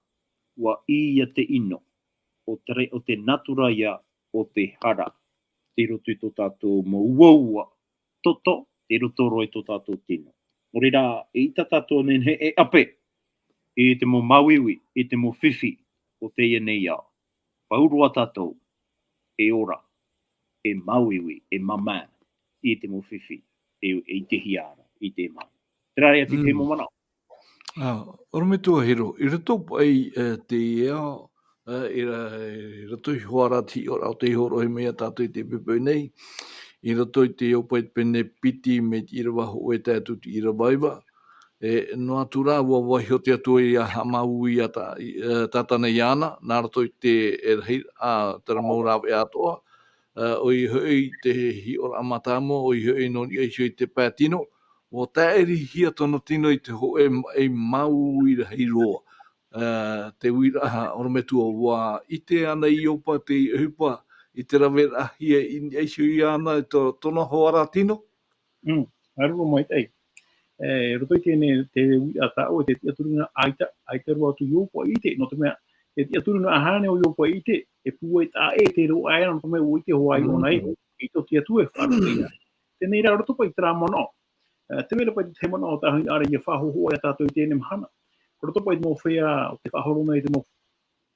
ʻua ʻī ia te ʻino, ʻo te re-, ʻo te natura ia o te hara, i roto i tō tātou mau uaua toto, i roto roa i tō tātou tino. Nō reira, eʻita tātou e nehenehe e ʻape i te mau māuiui, i te mau fifi o teie nei ao. Pauroa tātou e ora, e māuiui, e māmā i te mau fifi, e, e ʻitehia ra i te mau. Terā ia te, te mau manaʻo. Ā, ʻorometua Hiro, i roto paʻi, e, te ao, e, i ra-, i roto i te hiʻoraʻa o tei hōroʻahia mai iā tātou i teie poʻipoʻi nei, i roto i te Iopa i te pene piti mai te ʻīrava hōʻē tae atu i te ʻīrava iva, e, noa atu rā, ʻua vaiiho te Atua ia haʻamāuiui ia tā-, i, e, Tātana iāna, nā roto i te, e, rahi, ā, terā mau rāveʻa atoʻa, ā, ʻoia hoʻi te hiʻoraʻa mātāmua, ʻoia hoʻi nō niʻa iho i te pae tino, ʻua tāʻirihia tōna tino i te hōʻē ma-, e māuiui rahi roa. Ā, te uiraʻa ʻorometua, ʻua ʻite ānei Iopa i te ʻohipa, i te raveraʻahia i niʻa iho iāna i tō-, tōna hoʻi ra tino? Mm, ʻaore rā maitaʻi. E, roto i teie, te uiraʻa tā ʻoe, te tiʻaturi nā ʻaita, ʻaita roa atu Iopa i ʻite, nō te mea, te tiʻaturi nā ʻaita ʻo Iopa i ʻite, e pūai taʻa ʻē te roaʻa, nō te mea ʻua ʻite hoʻi ʻōna ē, i tō te Atua e faʻaroʻo ia. Teie rā, roto paʻi i terā manaʻo. E, tē vai ra paʻi te tahi manaʻo tāhuna ra ia faʻahōhoʻa iā tātou i teie mahana. Roto paʻi i te mau feiā, ʻo tē faʻahoro nei i te mau,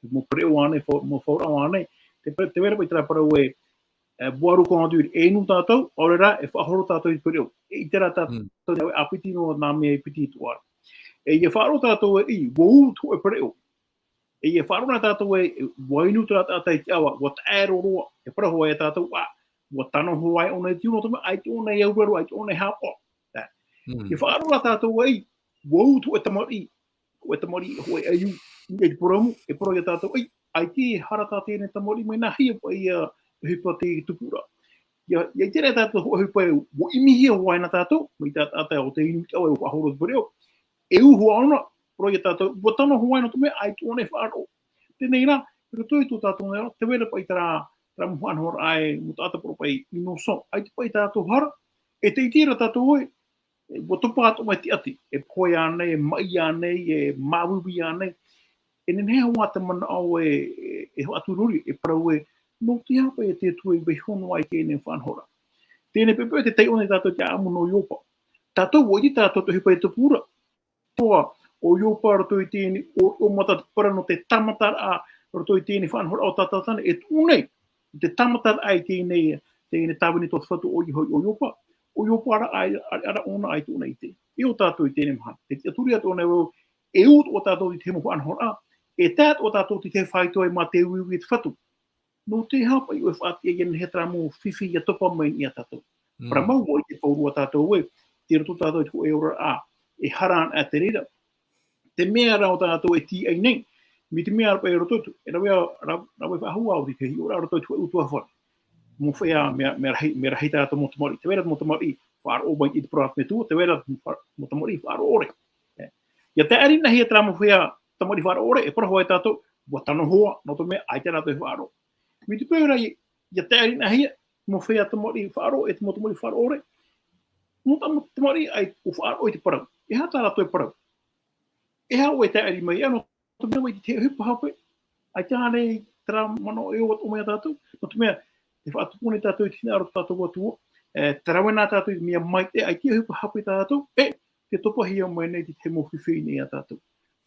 mau pereʻoʻo ānei, fau-, mau fauraʻo ānei, tē vai, tē vai ra paʻi terā parau ē, e, boire quand on dure, e inu tātou, ʻaore rā, e faʻahoro tātou i te pereʻoʻo. E ʻite rā tātou, mm, te ʻāvae ʻāpiti noa nā mea e piti atoʻa ra. E, ia faʻaroʻo tātou ē, ʻī, ʻua ū te hōʻē pereʻoʻo. E, ia faʻaroʻo nā tātou ē, ʻua inu terā taʻata i te ʻava, ʻua taʻero roa, e parau hoʻi iā tātou, ā, ʻua tano hoʻi ʻōna i te unu, nō te mea, ʻaita ʻōna i auraro, ʻaita ʻōna i haʻapaʻo. Ā, mm, ia faʻaroʻo rā tātou ē, ʻī, ʻua ū te hōʻē tamariʻi, hōʻē tamariʻi, hōʻē ʻaiū, i te purōmu, e parau iā tātou, ʻī, ʻaita e hara tā teie nei tamariʻi, mai nāhea paʻi ia ʻohipa tei tupu ra. Ia, ia ʻite ra tātou hōʻē ʻohipa ē, ʻua ʻimihia hoʻi nā tātou, mai tā, tā, tā, ʻo tē inu i te ʻava, ʻua faʻahoro te pereʻoʻo. E ū hoʻi ʻōna, parau iā tātou, ʻua tano hoʻi nō te mea, ʻaita ʻōna e faʻaroʻo. Teie rā, i roto i tō tātou nei ao, tē vai ra paʻi terā, terā mau faʻanahoraʻa ē, mau taʻata parau paʻi innocent, ʻaita paʻi tā tātou hara, e tē ʻite ra tātou ē, e, ʻua topa atoʻa mai te ʻati, e pohe ānei, e maʻi ānei, e māuiui ānei. E nehenehe hoʻi te manaʻo ē, e, e faʻaturori, e parau ē, nō te aha paʻi te Atua i vaiiho noa i teie nei faʻanahoraʻa. Teie nei poʻipoʻi te taiʻo nei tātou i te ʻāʻamu nō Iopa. Tātou, ʻua ʻite tātou te ʻohipa e tupu ra. Toa, ʻo Iopa roto i teie nei, ʻo, ʻo matatapara nō te tāmataraʻa, roto i teie nei faʻanahoraʻa o Tātana, e tuʻu nei, te tāmataraʻa i teie nei, teie nei tāvini tō te Fatu ʻoia hoʻi ʻo Iopa. ʻO Iopa ra, ʻaita, ʻaita, ʻaita ʻōna, ʻaita ʻōna i ʻite. E ʻo tātou i teie nei mahana. E tiʻaturi atoʻa nei vau, e ū atoʻa tātou i te mau faʻanahoraʻa, e tae atoʻa tātou i te faito ē mā te uiui te Fatu. Nō te aha paʻi ʻoe e faʻatiʻa ia nehenehe terā mau fifi ia topa mai iā tātou. Mm. Parau mau ʻoe i te pauroa tātou ē, tei roto tātou i te hōʻē oraraʻa, e hara ana te reira. Te mea rā ʻo tātou e tīaʻi nei, mai te mea rā paʻi roto atu, e rave, ra-, rave faʻahou au i te hiʻoraʻa roto i te hōʻē ʻutuāfare. Mau feiā, mea, mea rahi, mea rahi tā rātou mau tamariʻi, tē vai ra mau tamariʻi, faʻaroʻo mai i te parau a te Metua, tē vai ra mau fa-, mau tamariʻi, faʻaroʻo ʻore. E, Ia taʻerinaʻahia terā mau feiā tamariʻi faʻaroʻo ʻore, e parau hoʻi tātou, ʻua tano hoʻi, nō te mea ʻaita rātou e faʻaroʻo. Mai te peu ra, ia taʻerinaʻahia mau feiā tamariʻi faʻaroʻo, e te mau tamariʻi faʻaroʻo ʻore, mau tam-, tamariʻi ʻaita ʻua faʻaroʻo i te parau. E aha tā rātou e parau? E aha ʻoe e taʻeri mai, ʻia, nō te mea ʻua ʻite i te ʻohipa hape, ʻaita ānei terā manaʻo e ʻō atu mai ia tātou, nō te mea, tē faʻatupu nei tātou i te hinaʻaro o tō tātou Atua, e, tē rave na tātou i te mea maitaʻi, ʻaita e ʻohipa hape tātou, e, tē topahia mai nei te tahi mau fifi i niʻa ia tātou.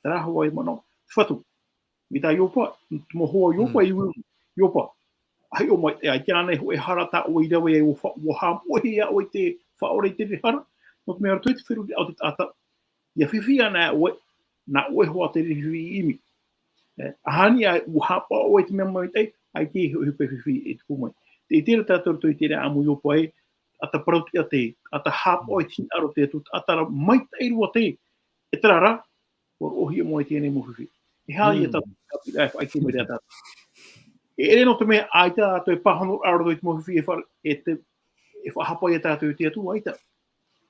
Terā hoʻi e manaʻo, te Fatu. Mai tā Iopa, te mau hoa o Iopa, Mm. i ui, Iopa, ʻaita ʻoe mai, e, ʻaita ānei hōʻē hara tā ʻoe i rave ai, ʻua fa-, ʻua haʻamoʻehia ʻoe i te faʻaora i te hara, nō te mea roto i te feruriraʻa o te taʻata, ʻia fifi ana ʻoe, nā ʻoe hoʻi te fifi i ʻimi. E, ʻaita ānei ʻua haʻapaʻo ʻoe i te mea maitaʻi, ʻaita e ʻohipa fifi e tupu mai. Tē ʻite ra tātou roto i terā ʻāʻamu Iopa ē, taʻata parau-tiʻa teie, taʻata haʻapaʻo i te hinaʻaro o te Atua, taʻata maitaʻi roa teie, e terā rā, ʻua roʻohia mai teie nei mau fifi. E aha ia Mm. tātou haʻapiʻiraʻa e faʻaʻite mai ra ia tātou? E ʻere nō te mea ʻaita tātou e pāhono roa roto i te mau fifi e fa-, e te, e faʻahapa ia tātou i te Atua, ʻaita.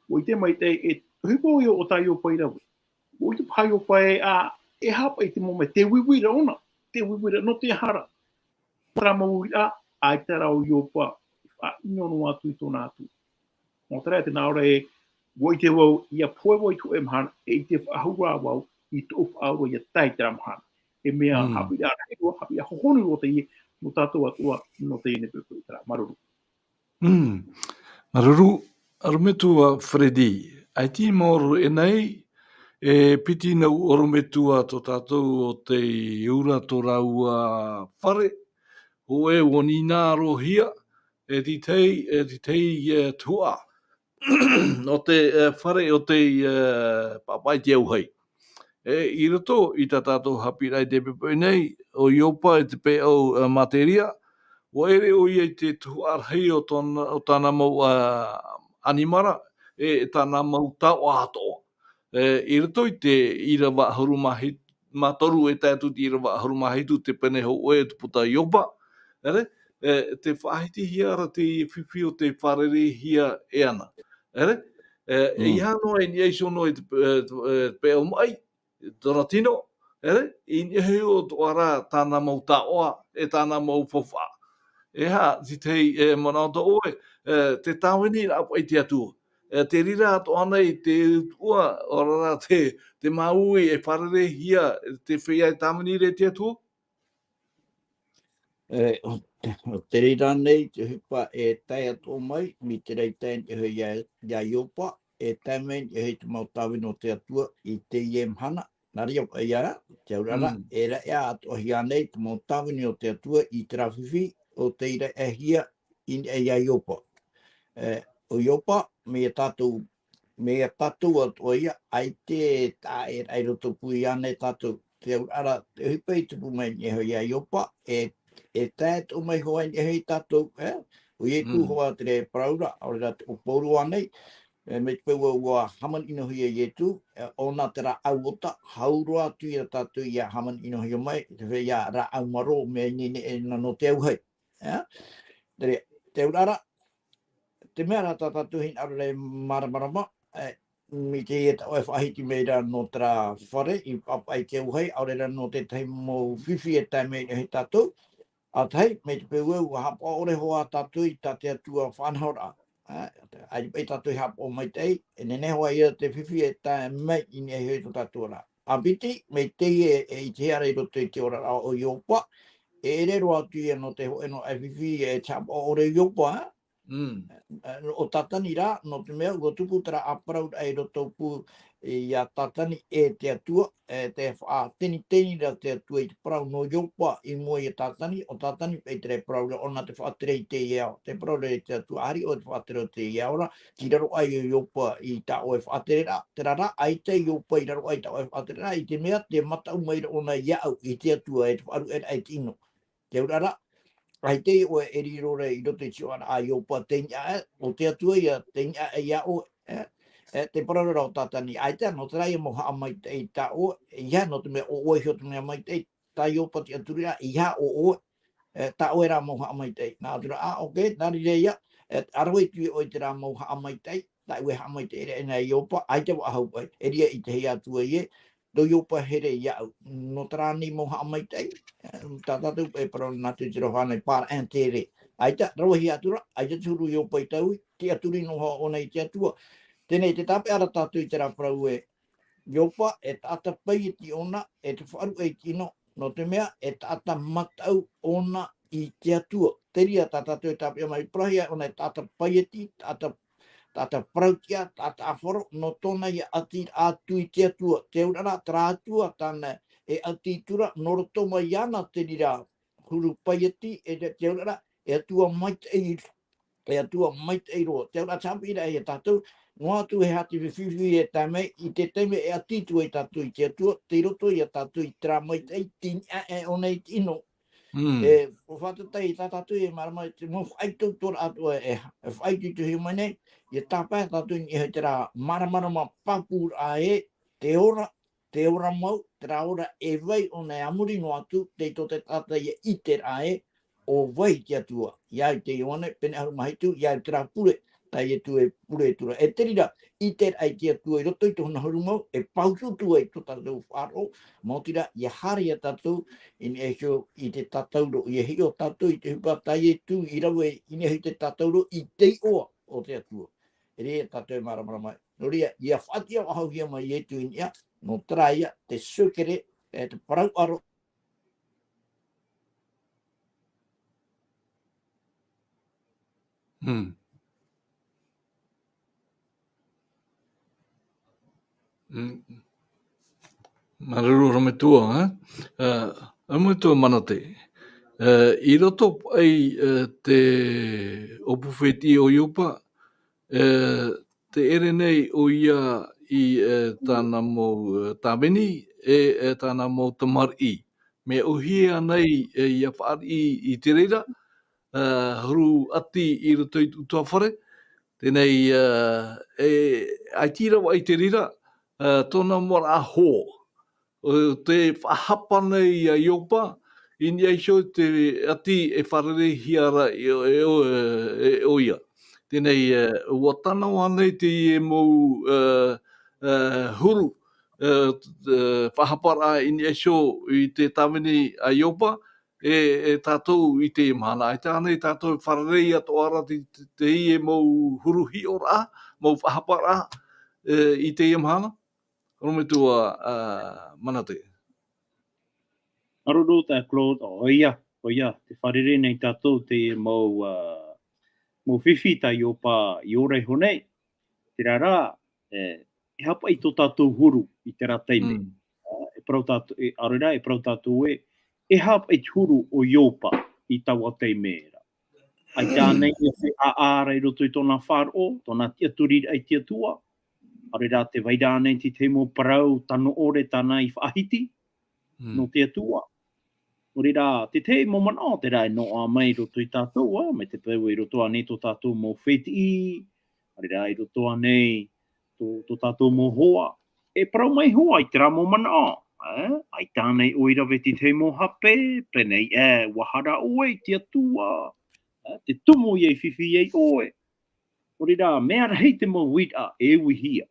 ʻUa ʻite maitaʻi, e, ʻohipa ʻoia o tā Iopa i rave. ʻUa ʻite paha Iopa ē, ā, e aha paʻi te mau mea, te uiuiraʻa ʻōna, te uiuiraʻa, nō te aha ra. Terā mau uiraʻa, ʻaita rā ʻo Iopa, faʻaʻino noa atu i tōna Atua. Nō terā, tē nā ʻō ra ē, ʻua ʻite vau, ʻia pohe vau i te hōʻē mahana, e ʻite faʻahou ra vau i tōʻu faʻaora ʻia tae i terā mahana. E mea Mm. haʻapiʻiraʻa rahi roa, haʻapiʻiraʻa hohonu roa teie, nō tātou atoʻa, nō teie nei poʻipoʻi terā. Māuruuru. Mm. Māuruuru, ʻorometua Freddy. ʻAita e maoro ʻē nei, e piti nau ʻorometua tō tātou o tei ora tō rāua fare, hōʻē ʻua nīnaʻarohia, e te tahi, e te tahi, e, tuhaʻa o te, e, fare o te, e, pāpaʻi i te auahi. E, i roto i tā tātou haʻapiʻiraʻa i teie poʻipoʻi nei, ʻo Iopa e te peʻau, e, materia, ʻua ʻere ʻoia i te tuhaʻa rahi o tōna, o tāna mau, e, ʻanimara, e, e tāna mau taoʻa atoʻa. E, i roto i te ʻīrava ʻahuru mā hi-, mā toru e tae atu i te ʻīrava ʻahuru mā hitu te pene hōʻē o te puta Iopa, ʻere, e, tē faʻahitihia ra te fifi o tei fārereihia e ana. ʻEre? E, e Mm. ʻeiaha noa i niʻa iho noa i te, e, te, e, peʻau maʻi, tōna tino, ʻere? I niʻa iho atoʻa rā tāna mau taoʻa, e tāna mau faufaʻa. E aha te tahi, e, manaʻo tō ʻoe, e, te tāviniraʻa paʻi i te Atua. E, te reira atoʻa nei te utuʻa, ʻo rā rā te, te māuiui e fārereihia, te feiā e tāvini ra i te Atua? E, ʻo te, ʻo te reira nei te ʻohipa e tae atoʻa mai, mai terā i tae i niʻa iho ia, ia Iopa, e tae mai i niʻa iho i te mau tāvini o te Atua i teie mahana. Nā reira paʻi ia, te auraʻa ra, Mm. e raʻiāʻatoʻahia nei te mau tāvini o te Atua i terā fifi, ʻo tei raʻiāhia i niʻa ia Iopa. E, ʻo Iopa, mai ia tātou, mai ia tātou atoʻa ia, ʻaita e taʻa e raʻi roto pū ia nei tātou. Te auraʻa ra, te ʻohipa i tupu mai i niʻa iho ia Iopa, e, e tae atoʻa mai hoʻi i niʻa iho ia tātou, e? ʻO Ietu Mm. hoʻi terā e parau ra, ʻaore rā ʻo Pauro ānei, e, mai te peu ʻua hāmani ʻino hia Ietu, e, ʻōna terā ʻauota, hau roa atu ia tātou ʻia hāmani ʻino hia mai, te feiā rāʻau marō, mea ineine ʻē na nō te auahi. E? Te, te auraʻa ra, te mea rā tā tātou hinaʻaro ra e māramarama, e, mai teie tā ʻoe e faʻahiti mai ra nō terā fare i pāpaʻi i te auahi, ʻaore rā nō te tahi mau fifi e tae mai i niʻa ia tātou, ʻa tahi, mai te peu ē, ʻua haʻapaʻo ʻore hoʻi tātou i tā te Atua faʻanahoraʻa. E, ʻaita paʻi tātou i haʻapaʻo maitaʻi, e nehenehe hoʻi ia te fifi e tae mai i niʻa iho i tō tātou ra. ʻA piti, mai teie e, e ʻitehia ra i roto i te oraraʻa o Iopa, e ʻere roa atu ia nō te hōʻē noa aʻe fifi e te haʻapaʻo ʻore o Iopa, e? Mm. E, ʻo Tātani rā, nō te mea, ʻua tupu terā ʻāparauraʻa i roto pū ia Tātani e te Atua, e, tē faʻateniteni ra te Atua i te parau nō Iopa i mua ia Tātani, ʻo Tātani paʻi terā e parau ra ʻōna te faʻatere i teie ao, tē parau ra te Atua, ʻāreʻa ʻoe te faʻatere o teie ao ra, tei raro aʻe Iopa i tā ʻoe faʻatereraʻa, terā rā, ʻaita Iopa i raro aʻe i tā ʻoe faʻatereraʻa, i te mea, tē mataʻu mai ra ʻōna iāʻu, i te Atua, e te faʻaruʻeraʻa i te ʻino. Te auraʻa ra, ʻaita ʻoe e riro ra i roto i te tiʻaraʻa a Iopa, tei niʻa aʻe, ʻo te Atua ia, tei niʻa aʻe iā ʻoe, e, e, te parau ra o Tātani, ʻaita, nō terā ia mau haʻamaitaʻi tā ʻoe, ʻeiaha, nō te mea ʻo ʻoe iho te mea maitaʻi, tā Iopa tiʻaturiraʻa, ʻeiaha ʻo ʻoe, e, tā ʻoe rā mau haʻamaitaʻi. Nā ʻō atu ra, ā, ok, nā reira ia, e, ʻa rave atu ʻoe i terā mau haʻamaitaʻi, tāʻu e haʻamaitaʻi ra e nā Iopa, ʻaita vau e haʻapaʻo, e ʻere ia i te hea atu ai ē, tō Iopa here iāʻu. Nō terā nei mau haʻamaitaʻi, tā tātou e parau nā te tirohā nei par intérêt. ʻAita, ravehia atu ra, ʻaita te huru Iopa i taui, tiʻaturi noa ʻōna i te Atua. Teie nei, tē tāpeʻa ra tātou i terā parau ē, Iopa, e taʻata paieti ʻōna, e te faʻaruʻe i te ʻino, nō te mea, e taʻata mataʻu ʻōna i te Atua. Te reira tā tātou e tāpeʻa mai, parauhia ʻōna e taʻata paieti, taʻata, taʻata parau-tiʻa, taʻata ʻāfaro, nō tōna ia ʻati atu i te Atua. Te auraʻa, terā Atua tāna e ʻati atu ra, nō roto mai iāna te reira huru paieti, e te, te auraʻa, e Atua maitaʻi, e Atua maitaʻi roa. Te auraʻa tāpeʻa ra ia tātou, noa atu e aha te fifi e tae mai, i te taime e ʻati atu ai tātou i te Atua, tei roto ia tātou i terā maitaʻi, tei niʻa aʻe ʻōna i te ʻino. Mm. E, ʻua faʻatatai tā tātou e mārama, te mau faʻaitoitoraʻa atoʻa e, e faʻaitoitohia mai nei, ʻia tāpae tātou i niʻa i terā māramarama pāpūraʻa ē, te ora, te ora mau, terā ora e vai ʻōna e a muri noa atu, tei tō te taʻata ia ʻite ra ē, ʻo vai te Atua. Iāʻu te Ioane, pene ʻahuru mā hitu, iāʻu terā pure, tā Ietu e pure atu ra. E te reira, ʻite ra i te Atua i roto i tōna huru mau, e pautu atu ai tō tātou faʻaroʻo, maoti rā, ʻia haere ia tātou, i niʻa iho i te tātauro, ʻia hiʻo tātou i te ʻohipa tā Ietu i rave i niʻa iho i te tātauro, i te iʻoa o te Atua. E reira tātou e māramarama ai. Nō reira, ʻia faʻatiʻaʻahauhia mai Ietu i niʻa, nō terā ia, te secret, e te parau ʻaro. Hmm. Mm. Māuruuru Harometua, eh? Eh, Harometua Manate. Eh, i roto paʻi, eh, te ʻōpū fētiʻi o Iopa, eh, tē ʻere nei ʻoia i, eh, tāna mau, eh, tāvini, e, eh, tāna mau tamariʻi. Mea ʻōhie ānei, eh, ʻia fāriʻi i te reira, eh, huru ʻati i roto i te ʻutuāfare. Teie nei, eh, e, ʻaita rā i te reira, eh, tōna mau oraraʻa hoa. ʻO tē faʻahapa nei ia Iopa, i niʻa iho i te ʻati e fārereihia ra e, e, e, e ʻoia. Teie nei, eh, ʻua tano ānei teie mau, eh, eh, huru, eh, eh, faʻahaparaʻa i niʻa iho i te tāvini a Iopa, e, e tātou i teie mahana. ʻAita ānei tātou e fārerei atoʻa ra te, te, teie mau huru hiʻoraʻa, mau faʻahaparaʻa, e, i teie mahana? Harometua, ā, Manate. Māuruuru, ā, Claude, ʻoia, ʻoia, tē fārerei nei tātou teie mau, ā, mau fifi tā Iopa i ora iho nei. Terā rā, e, e aha paʻi tō tātou huru i terā taime. Mm. Ā, e parau tātou, e, ʻaore rā, e parau tātou ē, e aha paʻi te huru o Iopa i taua taime ra. ʻAita ānei e feiā ra i roto i tōna faʻaroʻo, tōna tiʻaturiraʻa i te Atua. ʻAore rā tē vai ra ānei te tahi mau parau tano ʻore tāna i faʻahiti, Mm. nō te Atua. Nō reira, te tahi mau manaʻo terā e noaʻa mai i roto ia tātou, ā, mai te peu i roto ānei tō tātou mau fētiʻi, ʻaore rā i roto ānei tō, tō tātou mau hoa. E parau mai hoʻi terā mau manaʻo, ā, ʻaita ānei ʻoe i rave i te tahi mau hape, pēnei ē, ʻua hara ʻoe i te Atua, ā, te tumu ʻia fifi ai ʻoe. Nō reira, mea rahi te mau uiraʻa e uihia.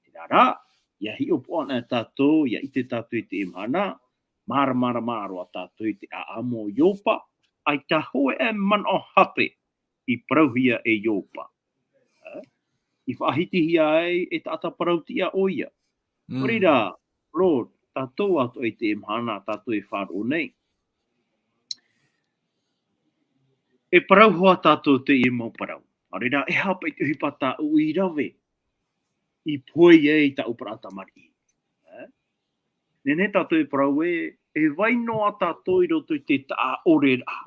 Terā rā, ʻia hiʻopoʻa na tātou, ʻia ʻite tātou i teie mahana, māramarama roa tātou i te ʻāʻamu o Iopa, ʻaita hōʻē manaʻo hape i parauhia e Iopa. Ā? I faʻahitihia ai e taʻata parau-tiʻa ʻoia. Nō Mm. reira, Lord, tātou atoʻa i teie mahana, tātou e faʻaroʻo nei. E parau hoʻi tātou teie mau parau. ʻAore rā, e aha paʻi te ʻohipa tāʻu i rave, i pohe ai tāʻu parau tamariʻi. Ā? Nehenehe tātou e parau ē, e vai noa tātou i roto i te taʻa ʻore ra,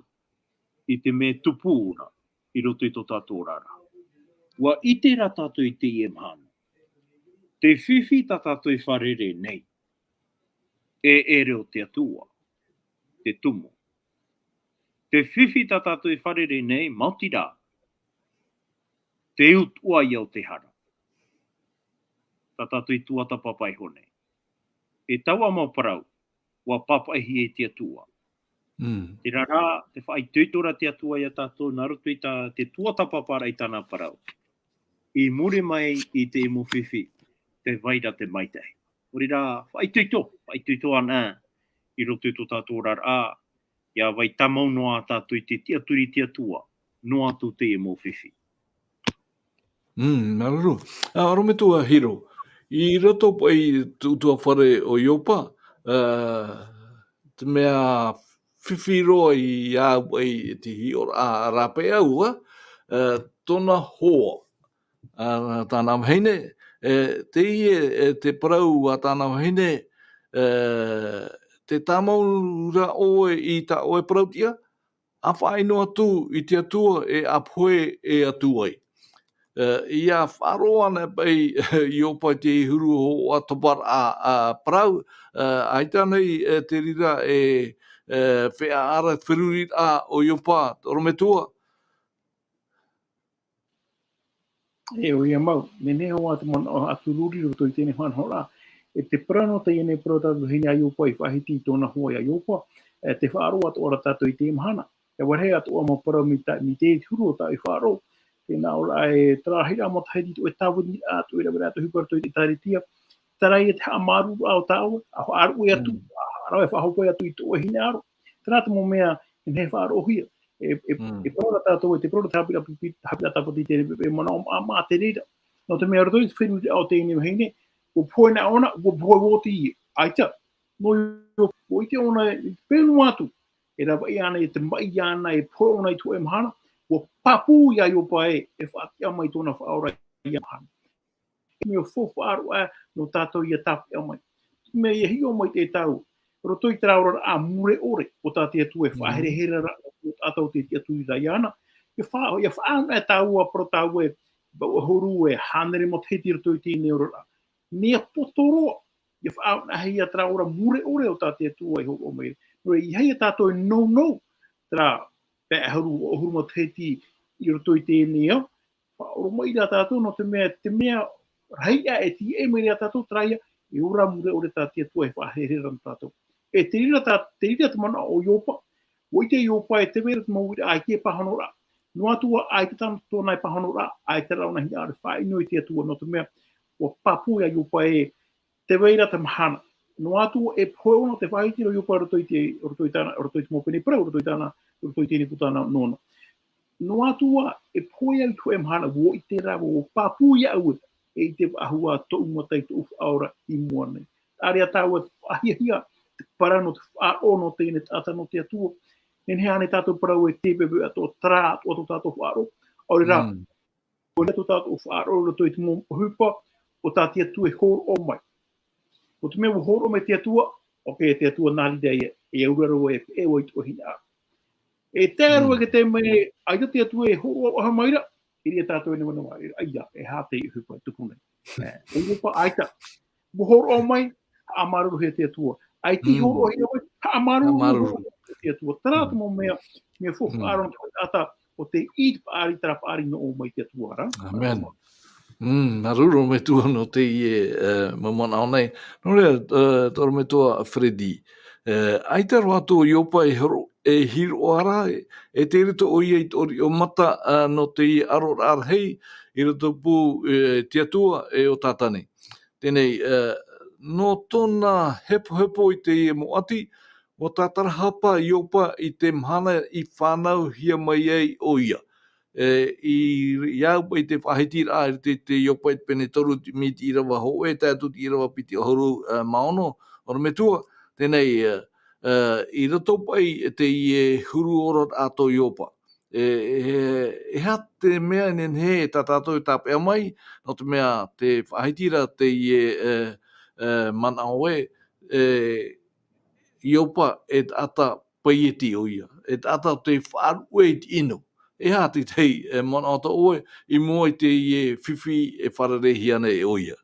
i te mea tupu ra, i roto i tō tātou oraraʻa. ʻUa ʻite rā tātou i teie mahana. Te fifi tā tātou e fārerei nei, e ʻere o te Atua te tumu. Te fifi tā tātou e fārerei nei, maoti rā, te utuʻa ia o te hara. Tā tātou i tuatāpapa iho nei. E taua mau parau, ʻua pāpaʻihia e te Atua. Mm. Terā rā, tē faʻaitoito ra te Atua ia tātou, nā roto i tā, te tuatāpaparaʻa i tāna parau. i muri mai i te mau fifi, tē vai ra te maitaʻi. Nō reira, faʻaitoito, faʻaitoito ana i roto i tō tātou oraraʻa, ʻia vai tāmau noa tātou i te tiʻaturi i te Atua, noa atu te mau fifi. Mm, māuruuru. Ā, ʻorometua Hiro, i roto paʻi i te ʻutuāfare o Iopa, ā, te mea fifi roa i au paʻi i te hiʻoraʻa rāpae au, ā, ā, tōna hoa, ā, tāna vahine, e, teie, e, te parau a tāna vahine, e, tē tāmau ra ʻoe i tā ʻoe parautiʻa, ʻa faʻaʻino atu i te Atua e ʻa pohe e atu ai. E, ʻia faʻaroʻo ana paʻi Iopa i te huru hōhoʻa toparaʻa, ā, parau, e, ʻaita nei, e, te reira e, e, feiā ra feruriraʻa o Iopa, ʻorometua. E, ʻoia mau, nehenehe hoʻi te manaʻo atu ruri i roto i teie mahana ra. E te parau nō teie nei parau tā te vahine a Iopa i faʻahiti i tōna hoa ia Iopa, e, tē faʻaroʻo atoʻa ra tātou i teie mahana. E, ʻua rahi atoʻa mau parau mai te, mai te huru o tāʻu i faʻaroʻo. Tē nā ʻō ra e terā rahiraʻa matahiti, tō ʻoe tāviniraʻa, tō ʻoe raveraʻa, tō ʻoe huru i roto i te ʻĒtārētia. Terā ia te haʻamāuruururaʻa o tāʻoe, ʻa faʻaruʻe atu, Mm. ʻa rave faʻahou atu i tō ʻoe hinaʻaro. Terā te mau mea e nehenehe e faʻaroʻohia. E, e, Mm. e parau ra tātou, e te parau ra te haʻapiʻiraʻa piti, haʻapiʻiraʻa tāpati i te reira, e manaʻo maʻamaʻa te reira. Nō te mea roto i te feruriraʻa o teie nei vahine, ʻua pohe na ʻōna, ʻua pohe oti ia. ʻAita, nō ʻoe, ʻua ʻite ʻōna, e pēnu atu, e ravaʻi ana, e te maʻi ana, e pohe ʻōna i te hōʻē mahana, ʻua pāpū ia Iopa ē, e faʻatiʻa mai tōna Faʻaora ia mahana. E mea faufaʻa roa nō tātou ʻia tāpeʻa mai. Mea ʻia hiʻo mai te tāua, roto i terā oraraʻa mure ʻore, ʻo tā te Atua e Mm. faʻaherehere ra, ʻo tātou te tiʻaturi ra iāna. ʻIa fa-, ʻia faʻaʻamu e tāua, parau tāua e, ʻahuru e hānere matahiti roto i teie nei oraraʻa. Mea poto roa, ʻia faʻaʻamu ia terā ora mure ʻore o tā te Atua e hōroʻa mai. Nō reira, ʻeiaha ia tātou e nounou, terā pae ʻahuru, ʻahuru matahiti i roto i teie nei ao, faʻaoromaʻi ra tātou nō te mea, te mea rahi aʻe e tīaʻi mai ra tātou, terā ia, e ora mure ʻore tā te Atua e faʻaherehere ra nō tātou. E te reira tā, te reira te manaʻo o Iopa, ʻua ʻite Iopa e tē vai ra te mau uiraʻa ʻaita e pāhonoraʻa. Noa atu ā, ʻaita tā tōna e pāhonoraʻa, ʻaita rā ʻōna hinaʻaro e faʻaʻino i te Atua, nō te mea, ʻua pāpū ia Iopa ē, tē vai ra te mahana. Noa atu ā, e pohe ʻōna, tē faʻahiti ra Iopa i roto i te, roto i tāna, roto i te mau pene parau, roto i tāna, roto i teie nei puta nōna. Noa atu ā, e pohe au i te hōʻē mahana, ʻua ʻite rāua, ʻua pāpū iāʻu ē, e ʻite faʻahou ā tōʻu mata i tōʻu Faʻaora i mua nei. Terā tāua faʻahiahia, te parau nō te faʻaroʻo nō teie nei taʻata nō te Atua. Nehenehe ānei tātou e parau ē, tē pepe atoʻa, terā atoʻa tō tātou faʻaroʻo. ʻAore rā, Mm. ʻaore rā tō tātou faʻaroʻo i roto i te mau ʻohipa, ʻo tā te Atua e hōroʻa mai. ʻO te mea ʻua hōroʻa mai te Atua, ʻoia, te Atua nā reira ia, e auraro e, e ʻoe i tō hinaʻaro. E tae roa Mm. i te taime, ʻaita te Atua e hōroʻa faʻahou mai ra, i reira tātou e nehenehe, ʻaita, e aha te ʻohipa e tupu nei. E, ʻoia paʻi, ʻaita. ʻUa hōroʻa mai, haʻamāuruuruhia te Atua. ʻAita i Mm. hōroʻahia mai, haʻamāuruuru Haʻamāuruuru. te Atua. Terā Mm. te mau mea, mea faufaʻa Mm. roa nō te taʻata, ʻo tē ʻite paʻari, terā paʻari nō ʻō mai te Atua ra. ʻĀmene. Mm, māuruuru ʻorometua nō teie, e, mau manaʻo nei. Nō reira, e, tō ʻorometua Freddy. E, ʻaita roa atu ʻo Iopa e horo-, e hiroʻa ra, e, e tei roto ʻoia i te ʻoriʻo mata, e, nō teie ʻaroraʻa rahi, i roto pū, e, te Atua, e, ʻo Tātane. Teie nei, e, nō tōna hepohepo i teie mau ʻati, ʻua tātarahapa Iopa i te mahana i fānauhia mai ai ʻoia. E, i, i au paʻi te faʻahitiraʻa i te, te Iopa i te pene toru, te miti ʻīrava hōʻē, tae atu te ʻīrava piti ʻahuru, e, mā ono, ʻorometua, teie nei, e, e, i roto paʻi teie huru oraraʻa tō Iopa. E, e, e aha te mea e nehenehe tā tātou e tāpeʻa mai, nō te mea tē faʻahiti ra teie, e, e, manaʻo ē, e, Iopa e taʻata paieti ʻoia, e taʻata tē faʻaruʻe i te ʻino. E aha te tahi, e, manaʻo tā ʻoe, i mua i teie fifi e fārereihia nei ʻoia?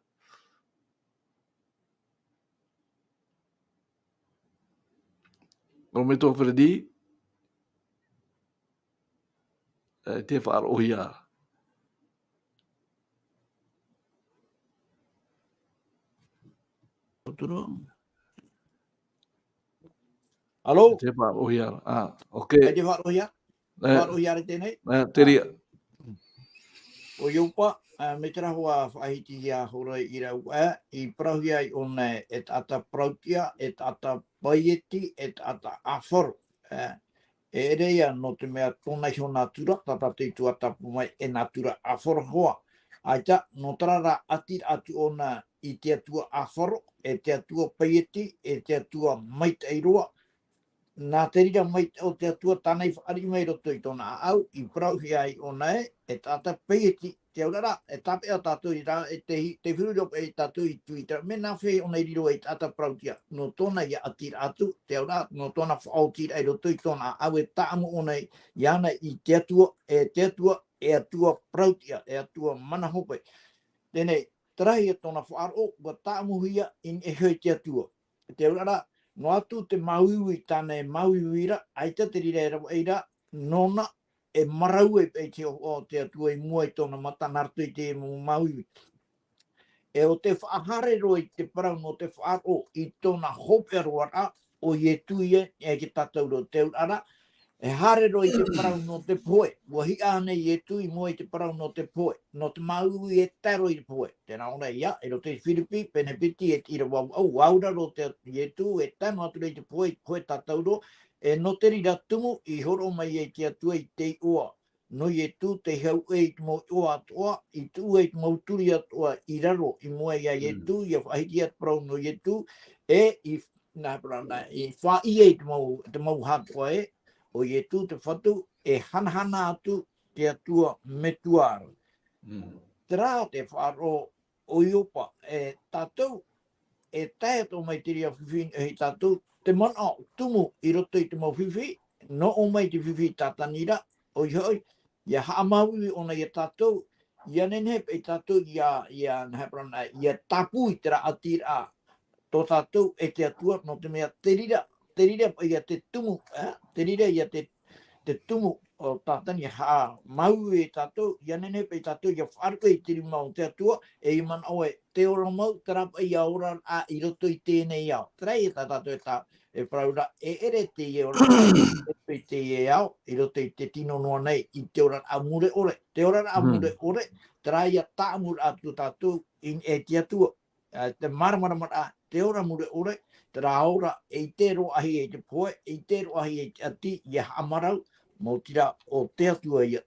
ʻOrometua Freddy? E, tē faʻaroʻohia. Tō turu. Alo? Tē faʻaroʻohia ra. Ah, ok. E tē faʻaroʻohia? E. Faʻaroʻohia ra teie nei? E, te reira. ʻO Iopa, ā, mai te rā hoa faʻahiti ia hora i rau, ā, i parauhia ai ʻōna e taʻata parauʻtiʻa, e taʻata paieti, e taʻata ʻāfaro, ā, e ʻere ia nō te mea tōna iho nātura, tā tātou i tuatāpapa mai e nātura ʻāfaro hoʻi. ʻAita, nō terā rā ʻātiraʻa atu ʻōna i te Atua ʻāfaro, e te Atua paieti, e te Atua maitaʻi roa, nā te reira maitaʻi o te Atua tāna i fāriʻi mai i roto i tōna ʻāʻau, i parauhia ai ʻōna e, e taʻata paieti, te auraʻa, e tāpeʻa tātou i rā, e te hi-, te huru roa paʻi tātou i tū i terā, mea nāfea ʻōna i riro ai taʻata parauʻtiʻa, nō tōna ia ʻātiraʻa atu, te auraʻa, nō tōna faʻaotiraʻa i roto i tōna ʻāʻau e tāʻamu ʻōna i, iāna i te Atua, e te Atua, e Atua parauʻtiʻa, e Atua mana hope. Teie nei, terā ia tōna faʻaroʻo, ʻua tāʻamuhia i niʻa iho i te Atua. Te auraʻa, noa atu te māuiui tāna e māuiui ra, ʻaita te reira e ravaʻi ra, nōna, e marau ai paʻi te hōhoʻa o te Atua i mua i tōna mata nā roto i te mau māuiui. E ʻo te faʻahaere roa i te parau nō te faʻaroʻo i tōna hopeʻa roa ra, ʻo Ietu ia, e te tātauro te auraʻa, e haere roa i te parau nō te pohe. ʻUa hiʻa ānei Ietu i mua i te parau nō te pohe, nō te māuiui e tae roa i te pohe. Tē nā ʻō ra ia, i roto i Firipi, pene piti e te ʻīrava vaʻu, ʻua aura roa te Ietu, e tae noa atu ra i te pohe, i te pohe tātauro, e nō te reira tumu, i hōroʻa mai ai te Atua i te iʻoa nō Ietu, tei hau ʻē i te mau iʻoa atoʻa, i tuʻu ʻē i te mau turi atoʻa i raro, i mua iā Mm. Ietu, ʻia faʻahiti ia te parau nō Ietu, e i, nā, parau nā, i faʻaʻī ʻē i te mau, te mau hātoʻa ē, ʻo Ietu te Fatu, e hanahana atu te Atua metua ra. Mm. Terā te faʻaroʻo o Iopa, e tātou, e tae atoʻa mai te reira fifi i niʻa iho ia tātou, te manaʻo tumu i roto i te mau fifi, nō ʻō mai te fifi i Tātani ra, ʻoia hoʻi, ʻia haʻamāuiui ʻōna ia tātou, ʻia nehenehe paʻi tātou, ʻia, ʻia, nā, parau nā, ʻia tāpū i terā ʻātiraʻa, tō tātou e te Atua, nō te mea te reira, te reira paʻi ia te tumu, ā, te reira ia te, te tumu o Tātani ʻia haʻamāuiui ia tātou, ʻia nehenehe paʻi tātou, ʻia faʻaruʻe i te rima o te Atua, e ʻia manaʻo ē, tē ora mau, terā paʻi ia ora ra i roto i teie nei ao. Terā ia tā tātou e tā, e parau ra, e ʻere teie ora ra, i roto i teie ao, i roto i te tino noa nei, i te oraraʻa mure ʻore. Te oraraʻa Mm. mure ʻore, terā ia tāʻamuraʻa atu tātou i, e te Atua. Ā, te māramarama ra, te ora mure ʻore, terā ora, e ʻite roa ʻāhia i te pohe, e ʻite roa ʻāhia i te ʻati, ʻia haʻamarau, maoti rā, ʻo te Atua ia.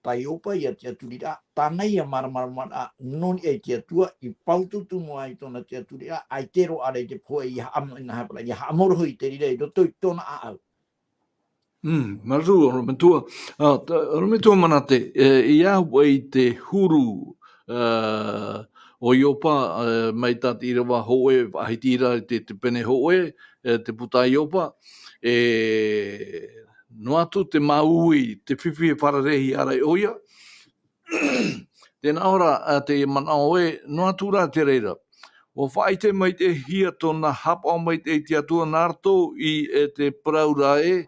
Tā Iopa ia te tiʻaturiraʻa, tāna ia māramarama ra, nō niʻa i te Atua, i pāutuutu noa i tōna tiʻaturiraʻa, ʻaita e roaʻa ra i te pohe, ʻia haʻam-, nā, ʻia haʻamorohi i te reira i roto i tōna ʻāʻau. Mm, māuruuru, ʻorometua. Ā, tā, ʻorometua Manate, e, i au paʻi te huru, ā, o Iopa, ā, mai tā te ʻīrava hōʻē, faʻahiti ra i te, te pene hōʻē, e, te puta a Iopa, e, noa atu te māuiui, te fifi e fārereihia ra ʻoia, Tē nā ʻō ra, ā, te manaʻo ē, noa atu rā te reira. ʻUa faʻaʻite maitaʻihia tōna haʻapaʻo maitaʻi te Atua nā roto i, e, te parau ra ē,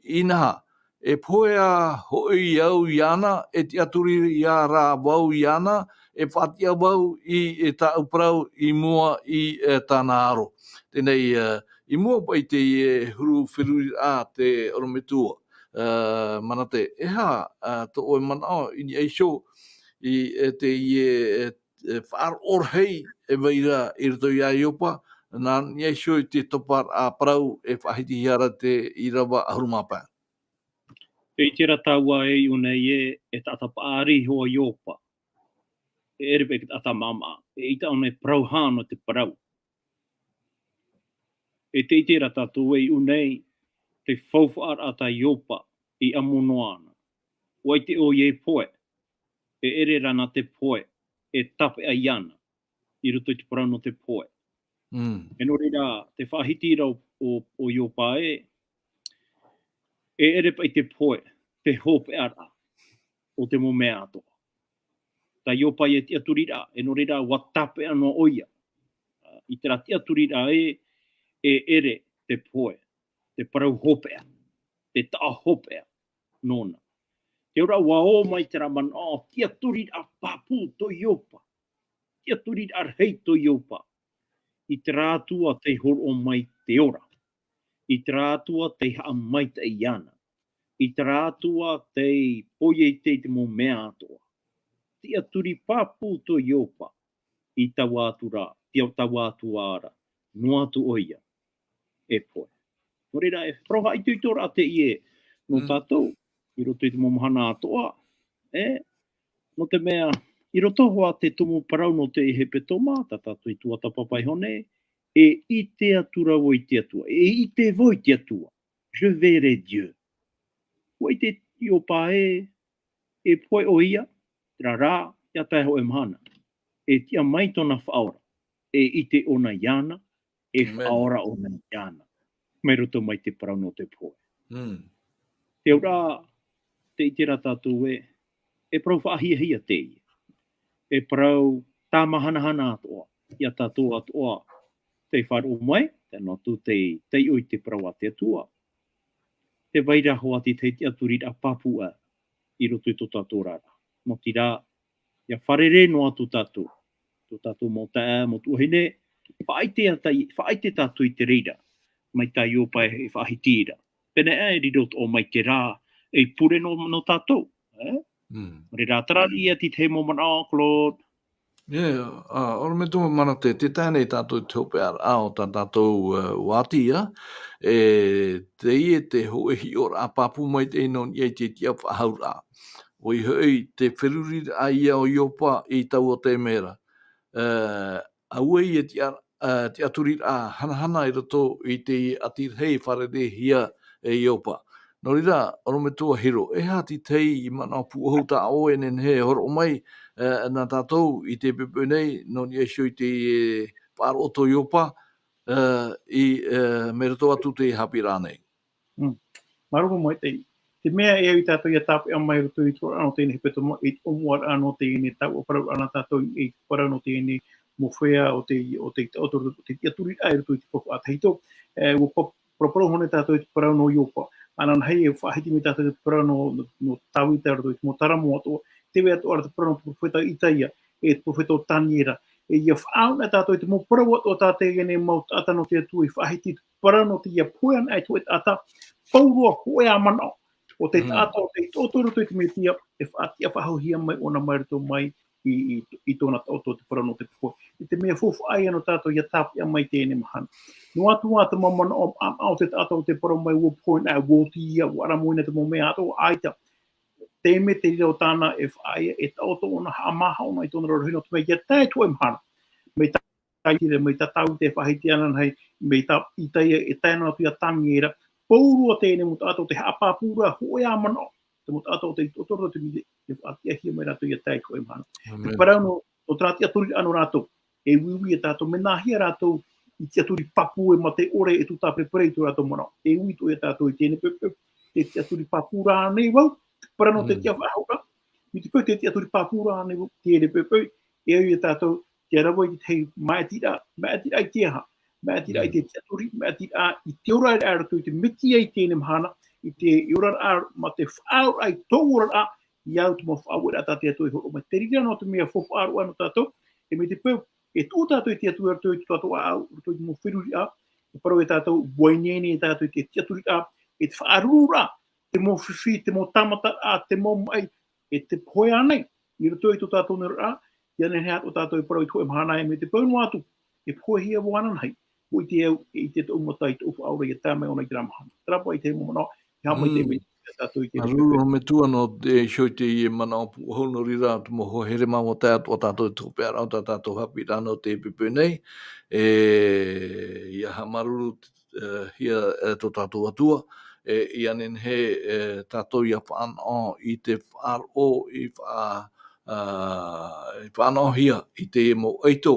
inaha, e pohe ā hoʻi au iāna, e tiʻaturi ā rā vau iāna, e faʻatiʻa vau i, e tāʻu parau i mua i, e, tāna aro. Teie nei, e, i mua paʻi i te, e, huru feruriraʻa te ʻorometua, e, Manate, e aha, e, tō ʻoe manaʻo i niʻa iho i, e, teie, e, e, faʻaroʻo rahi e vai ra i roto ia Iopa, nā niʻa iho i te topa, ā, parau e faʻahitihia ra te ʻīrava ʻahuru mā pae. E ʻite ra tāua e iʻo nei ē, e taʻata paʻari iho a Iopa. E ʻere paʻi te taʻata maʻamaʻa. E ʻaita ʻōna e parau hā nō te parau. E tē ʻite ra tātou e iʻo nei, te faufaʻaraʻa tā Iopa i ʻamo noa ana. ʻUa ʻite ʻoia e pohe, e ʻere rā nā te pohe, e tāpeʻa iāna, i roto i te parau nō te pohe. Mm. E nō reira, te faʻahiti ra o, o, o Iopa ē, e ʻere paʻi te pohe, te hopeʻaraʻa o te mau mea atoʻa. Tā Iopa ia tiʻaturiraʻa, e nō reira ʻua tāpeʻa noa ʻoia. I terā tiʻaturiraʻa ē, e ʻere te pohe, te parau hopeʻa, te taʻa hopeʻa nōna. Te ora ʻua ō mai terā manaʻo, tiʻaturiraʻa pāpū tō Iopa. Tiʻaturiraʻa rahi tō Iopa. I terā Atua tei hōroʻa mai te ora. I terā Atua tei haʻamaitaʻi iāna. I terā Atua tei poiete i te mau mea atoʻa. tiʻaturi pāpū tō Iopa i taua atu rā, i taua atu ā ra, noa atu ʻoia e pohe. Nō reira, e parau faʻaitoitoraʻa teie nō Mm. tātou, i roto i te mau mahana atoʻa, e, nō te mea, i roto hoʻi te tumu parau nō te hepetoma, tā tātou i tuatāpapa iho nei, e ʻite atu ra vau i te Atua, e ʻite vau i te Atua. Je verrai Dieu. ʻUa ʻite Iopa ē, e pohe ʻoia, terā rā, ʻia tae hōʻē mahana. E tiʻa mai tōna faʻaora, e ʻite ʻōna iāna, e Amen. faʻaora ʻōna iāna. Mai roto mai te parau nō te pohe. Mm. Te auraʻa, tē ʻite ra tātou ē, e parau faʻahiahia teie. E parau tāmahanahana atoʻa, ia tātou atoʻa, tei faʻaroʻo mai, tae noa atu tei, tei ʻite i te parau a te Atua. Tē vai ra hoʻi te tahi tiʻaturiraʻa pāpū ā, i roto i tō tātou oraraʻa. Nō te reira, ʻia fārerei noa atu tātou. Tō tātou mau taeaʻe, mau tuahine, faʻaʻite ā tai-, faʻaʻite tātou i te reira. Mai tā Iopa e faʻahiti ra. Pēneiaʻe e riro atoʻa mai terā, ei pure nō, nō tātou. E? Mm. Nō reira, terā ia te tahi mau manaʻo, Claude. Ē, ā, ʻorometua Manate, tē tae nei tātou i te hopeʻaraʻa o tā tātou, ē, ʻuati, ā, e teie te hōʻē hiʻoraʻa pāpū maitaʻi nō niʻa i te tiʻa faʻahouraʻa. ʻOia hoʻi, te feruriraʻa ia o Iopa i taua taime ra. Ē, auē ia tiʻa-, ā, tiʻaturiraʻa hanahana i roto i te ʻati rahi e fārereihia e Iopa. Nō reira, ʻorometua Hiro, e aha te tahi manaʻo pūʻohu tā ʻoe e nehenehe e hōroʻa mai, ē, nā tātou i teie poʻipoʻi nei, nō niʻa iho i te, ē, faʻaroʻo tō Iopa, ē, i, ē, mai roto atu i te haʻapiʻiraʻa nei. Mm. Māuruuru maitaʻi. Te mea e au ia tātou ʻia tāpeʻa mai i roto i te oraraʻa nō teie nei hepetoma, i te ʻōmuaraʻa nō teie nei taua parau, ʻana tātou i te parau nō teie nei mau feiā o te, o te, o te, o te tiʻaturiraʻa i roto i te faufaʻa tahito. E, ʻua pa-, paraparau hoʻi tātou i te parau nō Iopa. Ānānahi e faʻahiti mai tātou i te parau nō, nō, nō Tāvita i roto i te mau taramo atoʻa. Tē vai atoʻa ra te parau nō te perofeta Itaia, e te perofeta o Taniera. E ʻia faʻaau na tātou i te mau parau atoʻa tā teie nei mau taʻata nō te Atua i faʻahiti i te parau nō teie pohe anaʻe i te hōʻē taʻata, pauroa hōʻē ā manaʻo. ʻO te Mm. taʻata ʻo tei taʻoto i roto i te Mesia, e faʻatiʻa faʻahouhia mai ʻōna mai roto mai i, i, i tōna taʻoto te parau nō te pohe. I te mea faufaʻa ia nō tātou ʻia tāpeʻa mai i teie mahana. Noa atu ā te mau manaʻo, ā, ā, o te taʻata ʻo tē parau mai ʻua pohe anaʻe, ʻua oti ia, ʻua ʻaramoina te mau mea atoʻa, ʻaita. Te mea te reira ʻo tāna e faʻaea, e taʻoto ʻōna, haʻamāha ʻōna i tōna raurahi nō te mea ʻia tae i te hōʻē mahana. Mai tā Itaia, mai tā Tāvita e faʻahiti ānānahi, mai tā Itaia e tae noa atu ia Taniera. Pauroa teie nei mau taʻata ʻo tē haʻapāpū ra hōʻē ā manaʻo. Te mau taʻata ʻo tei taʻoto i roto i te Mesia, e faʻatiʻahia mai rātou ʻia tae i te hōʻē mahana. Te Amen. parau nō, nō terā tiʻaturiraʻa nō rātou. E uiui ia tātou, mea nāhea rātou i tiʻaturi pāpū e mate ʻore e tūtāperepere i tō rātou manaʻo. E ui atoʻa ia tātou i teie nei poʻipoʻi, tē tiʻaturi pāpū ra ānei vau, parau nō te Mm. tiʻa faʻahouraʻa. Mai te peu tē tiʻaturi pāpū ra ānei vau, teie nei poʻipoʻi, e au ia tātou, ʻia rave i te tahi maʻitiraʻa, maʻitiraʻa i te aha, maʻitiraʻa i te Mm. tiʻaturi, maʻitiraʻa i te oraraʻa i roto i te Mesia i teie mahana, i te oraraʻa mā te faʻaauraʻa i tō oraraʻa, ʻia au te mau faʻaueraʻa tā te Atua i hōroʻa mai. Te reira nō te mea faufaʻa roa nō tātou, e mai te peu, e tuʻu tātou i te Atua i roto i tō tātou ʻāʻau, i roto i te mau feruriraʻa, e parau ia tātou, ʻua ineine ia tātou i te tiʻaturiraʻa, e te faʻarururaʻa, te mau fifi, te mau tāmataraʻa, te mau maʻi, e te pohe ānei, i roto i tō tātou nei oraraʻa, ʻia nehenehe atoʻa tātou e parau i te hōʻē mahana e mai te peu noa atu, e pohehia vau ānānahi, ʻua ʻite au, e ʻite tōʻu mata i tōʻu Faʻaora ʻia tae mai ʻōna i terā mahana. Terā paʻi te mau manaʻo, e haʻamaitaʻi Mm. mai tātou i te Māuruuru, ʻorometua, nō te, iho i teie manaʻo pūʻohu, nō reira, te mau hoa here mā ʻua tae atoʻa tātou i te hopeʻaraʻa o tā tātou haʻapiʻiraʻa nō teie poʻipoʻi nei, e, ʻia haʻamāuruuru, e, hia, e, tō tātou Atua, e, ʻia nehenehe, e, tātou ʻia faʻanaho i te faʻaroʻo, i faʻa-, a, i faʻanahohia i te mau ʻaito,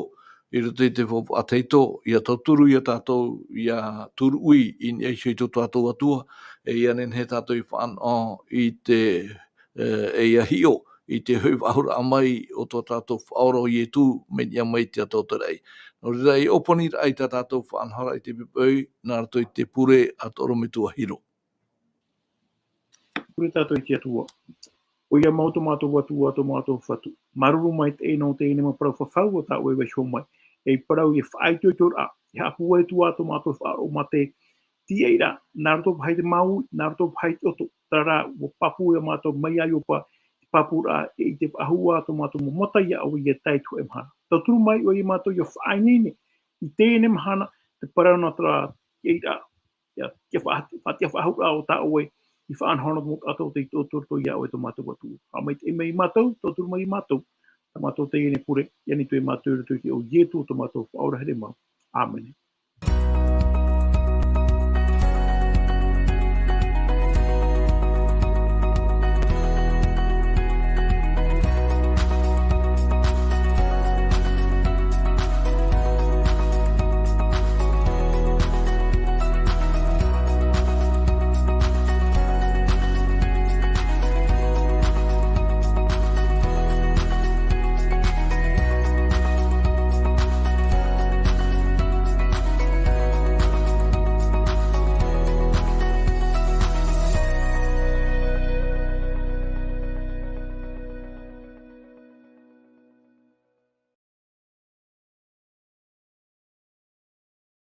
i roto i te faufaʻa tahito, ʻia tauturu ia tātou, ʻia turuʻi i niʻa iho i tō tātou Atua, e ʻia nehenehe tātou i faʻanaho i te, e, e ʻia hiʻo i te hoʻi faʻaauraʻa mai o tō tātou Faʻaora ʻo Ietu, mai niʻa mai i te taʻatoʻaraʻa. Nō reira, e ʻōpani ra i tā tātou faʻanahoraʻa i teie poʻipoʻi, nā roto i te pure a tō ʻorometua Hiro. Pure tātou i te Atua. ʻOia mau tō mātou Atua, tō mātou Fatu. Māuruuru maitaʻi nō teie nei mau parau fafau tā ʻoe i vaiiho mai. E parau e faʻaitoitoraʻa, e haʻapūai atu ā tō mātou faʻaroʻo mā te tīaʻiraʻa, nā roto paha i te māuiui, nā roto paha i te ʻoto. Terā rā, ʻua pāpū ia mātou mai iā Iopa, i pāpūraʻa, e ʻite faʻahou ā tō mātou mau mata iā ʻoe i teie tuhaʻa mahana. Tauturu mai ʻoe iā mātou ʻia faʻaineine i teie mahana, te parau nā terā, ia, ia, ia faʻa-, faʻa-, ia faʻahouraʻa o tā ʻoe, i faʻanahonaho mau tātou tei tauturu iā ʻoe tō mātou Atua. Faʻamaitaʻi mai iā mātou, tauturu mai iā mātou, tā mātou teie nei pure, ia nītoi mātou i roto i te iʻoa o Ietu tō mātou Faʻaora here mau. ʻĀmene.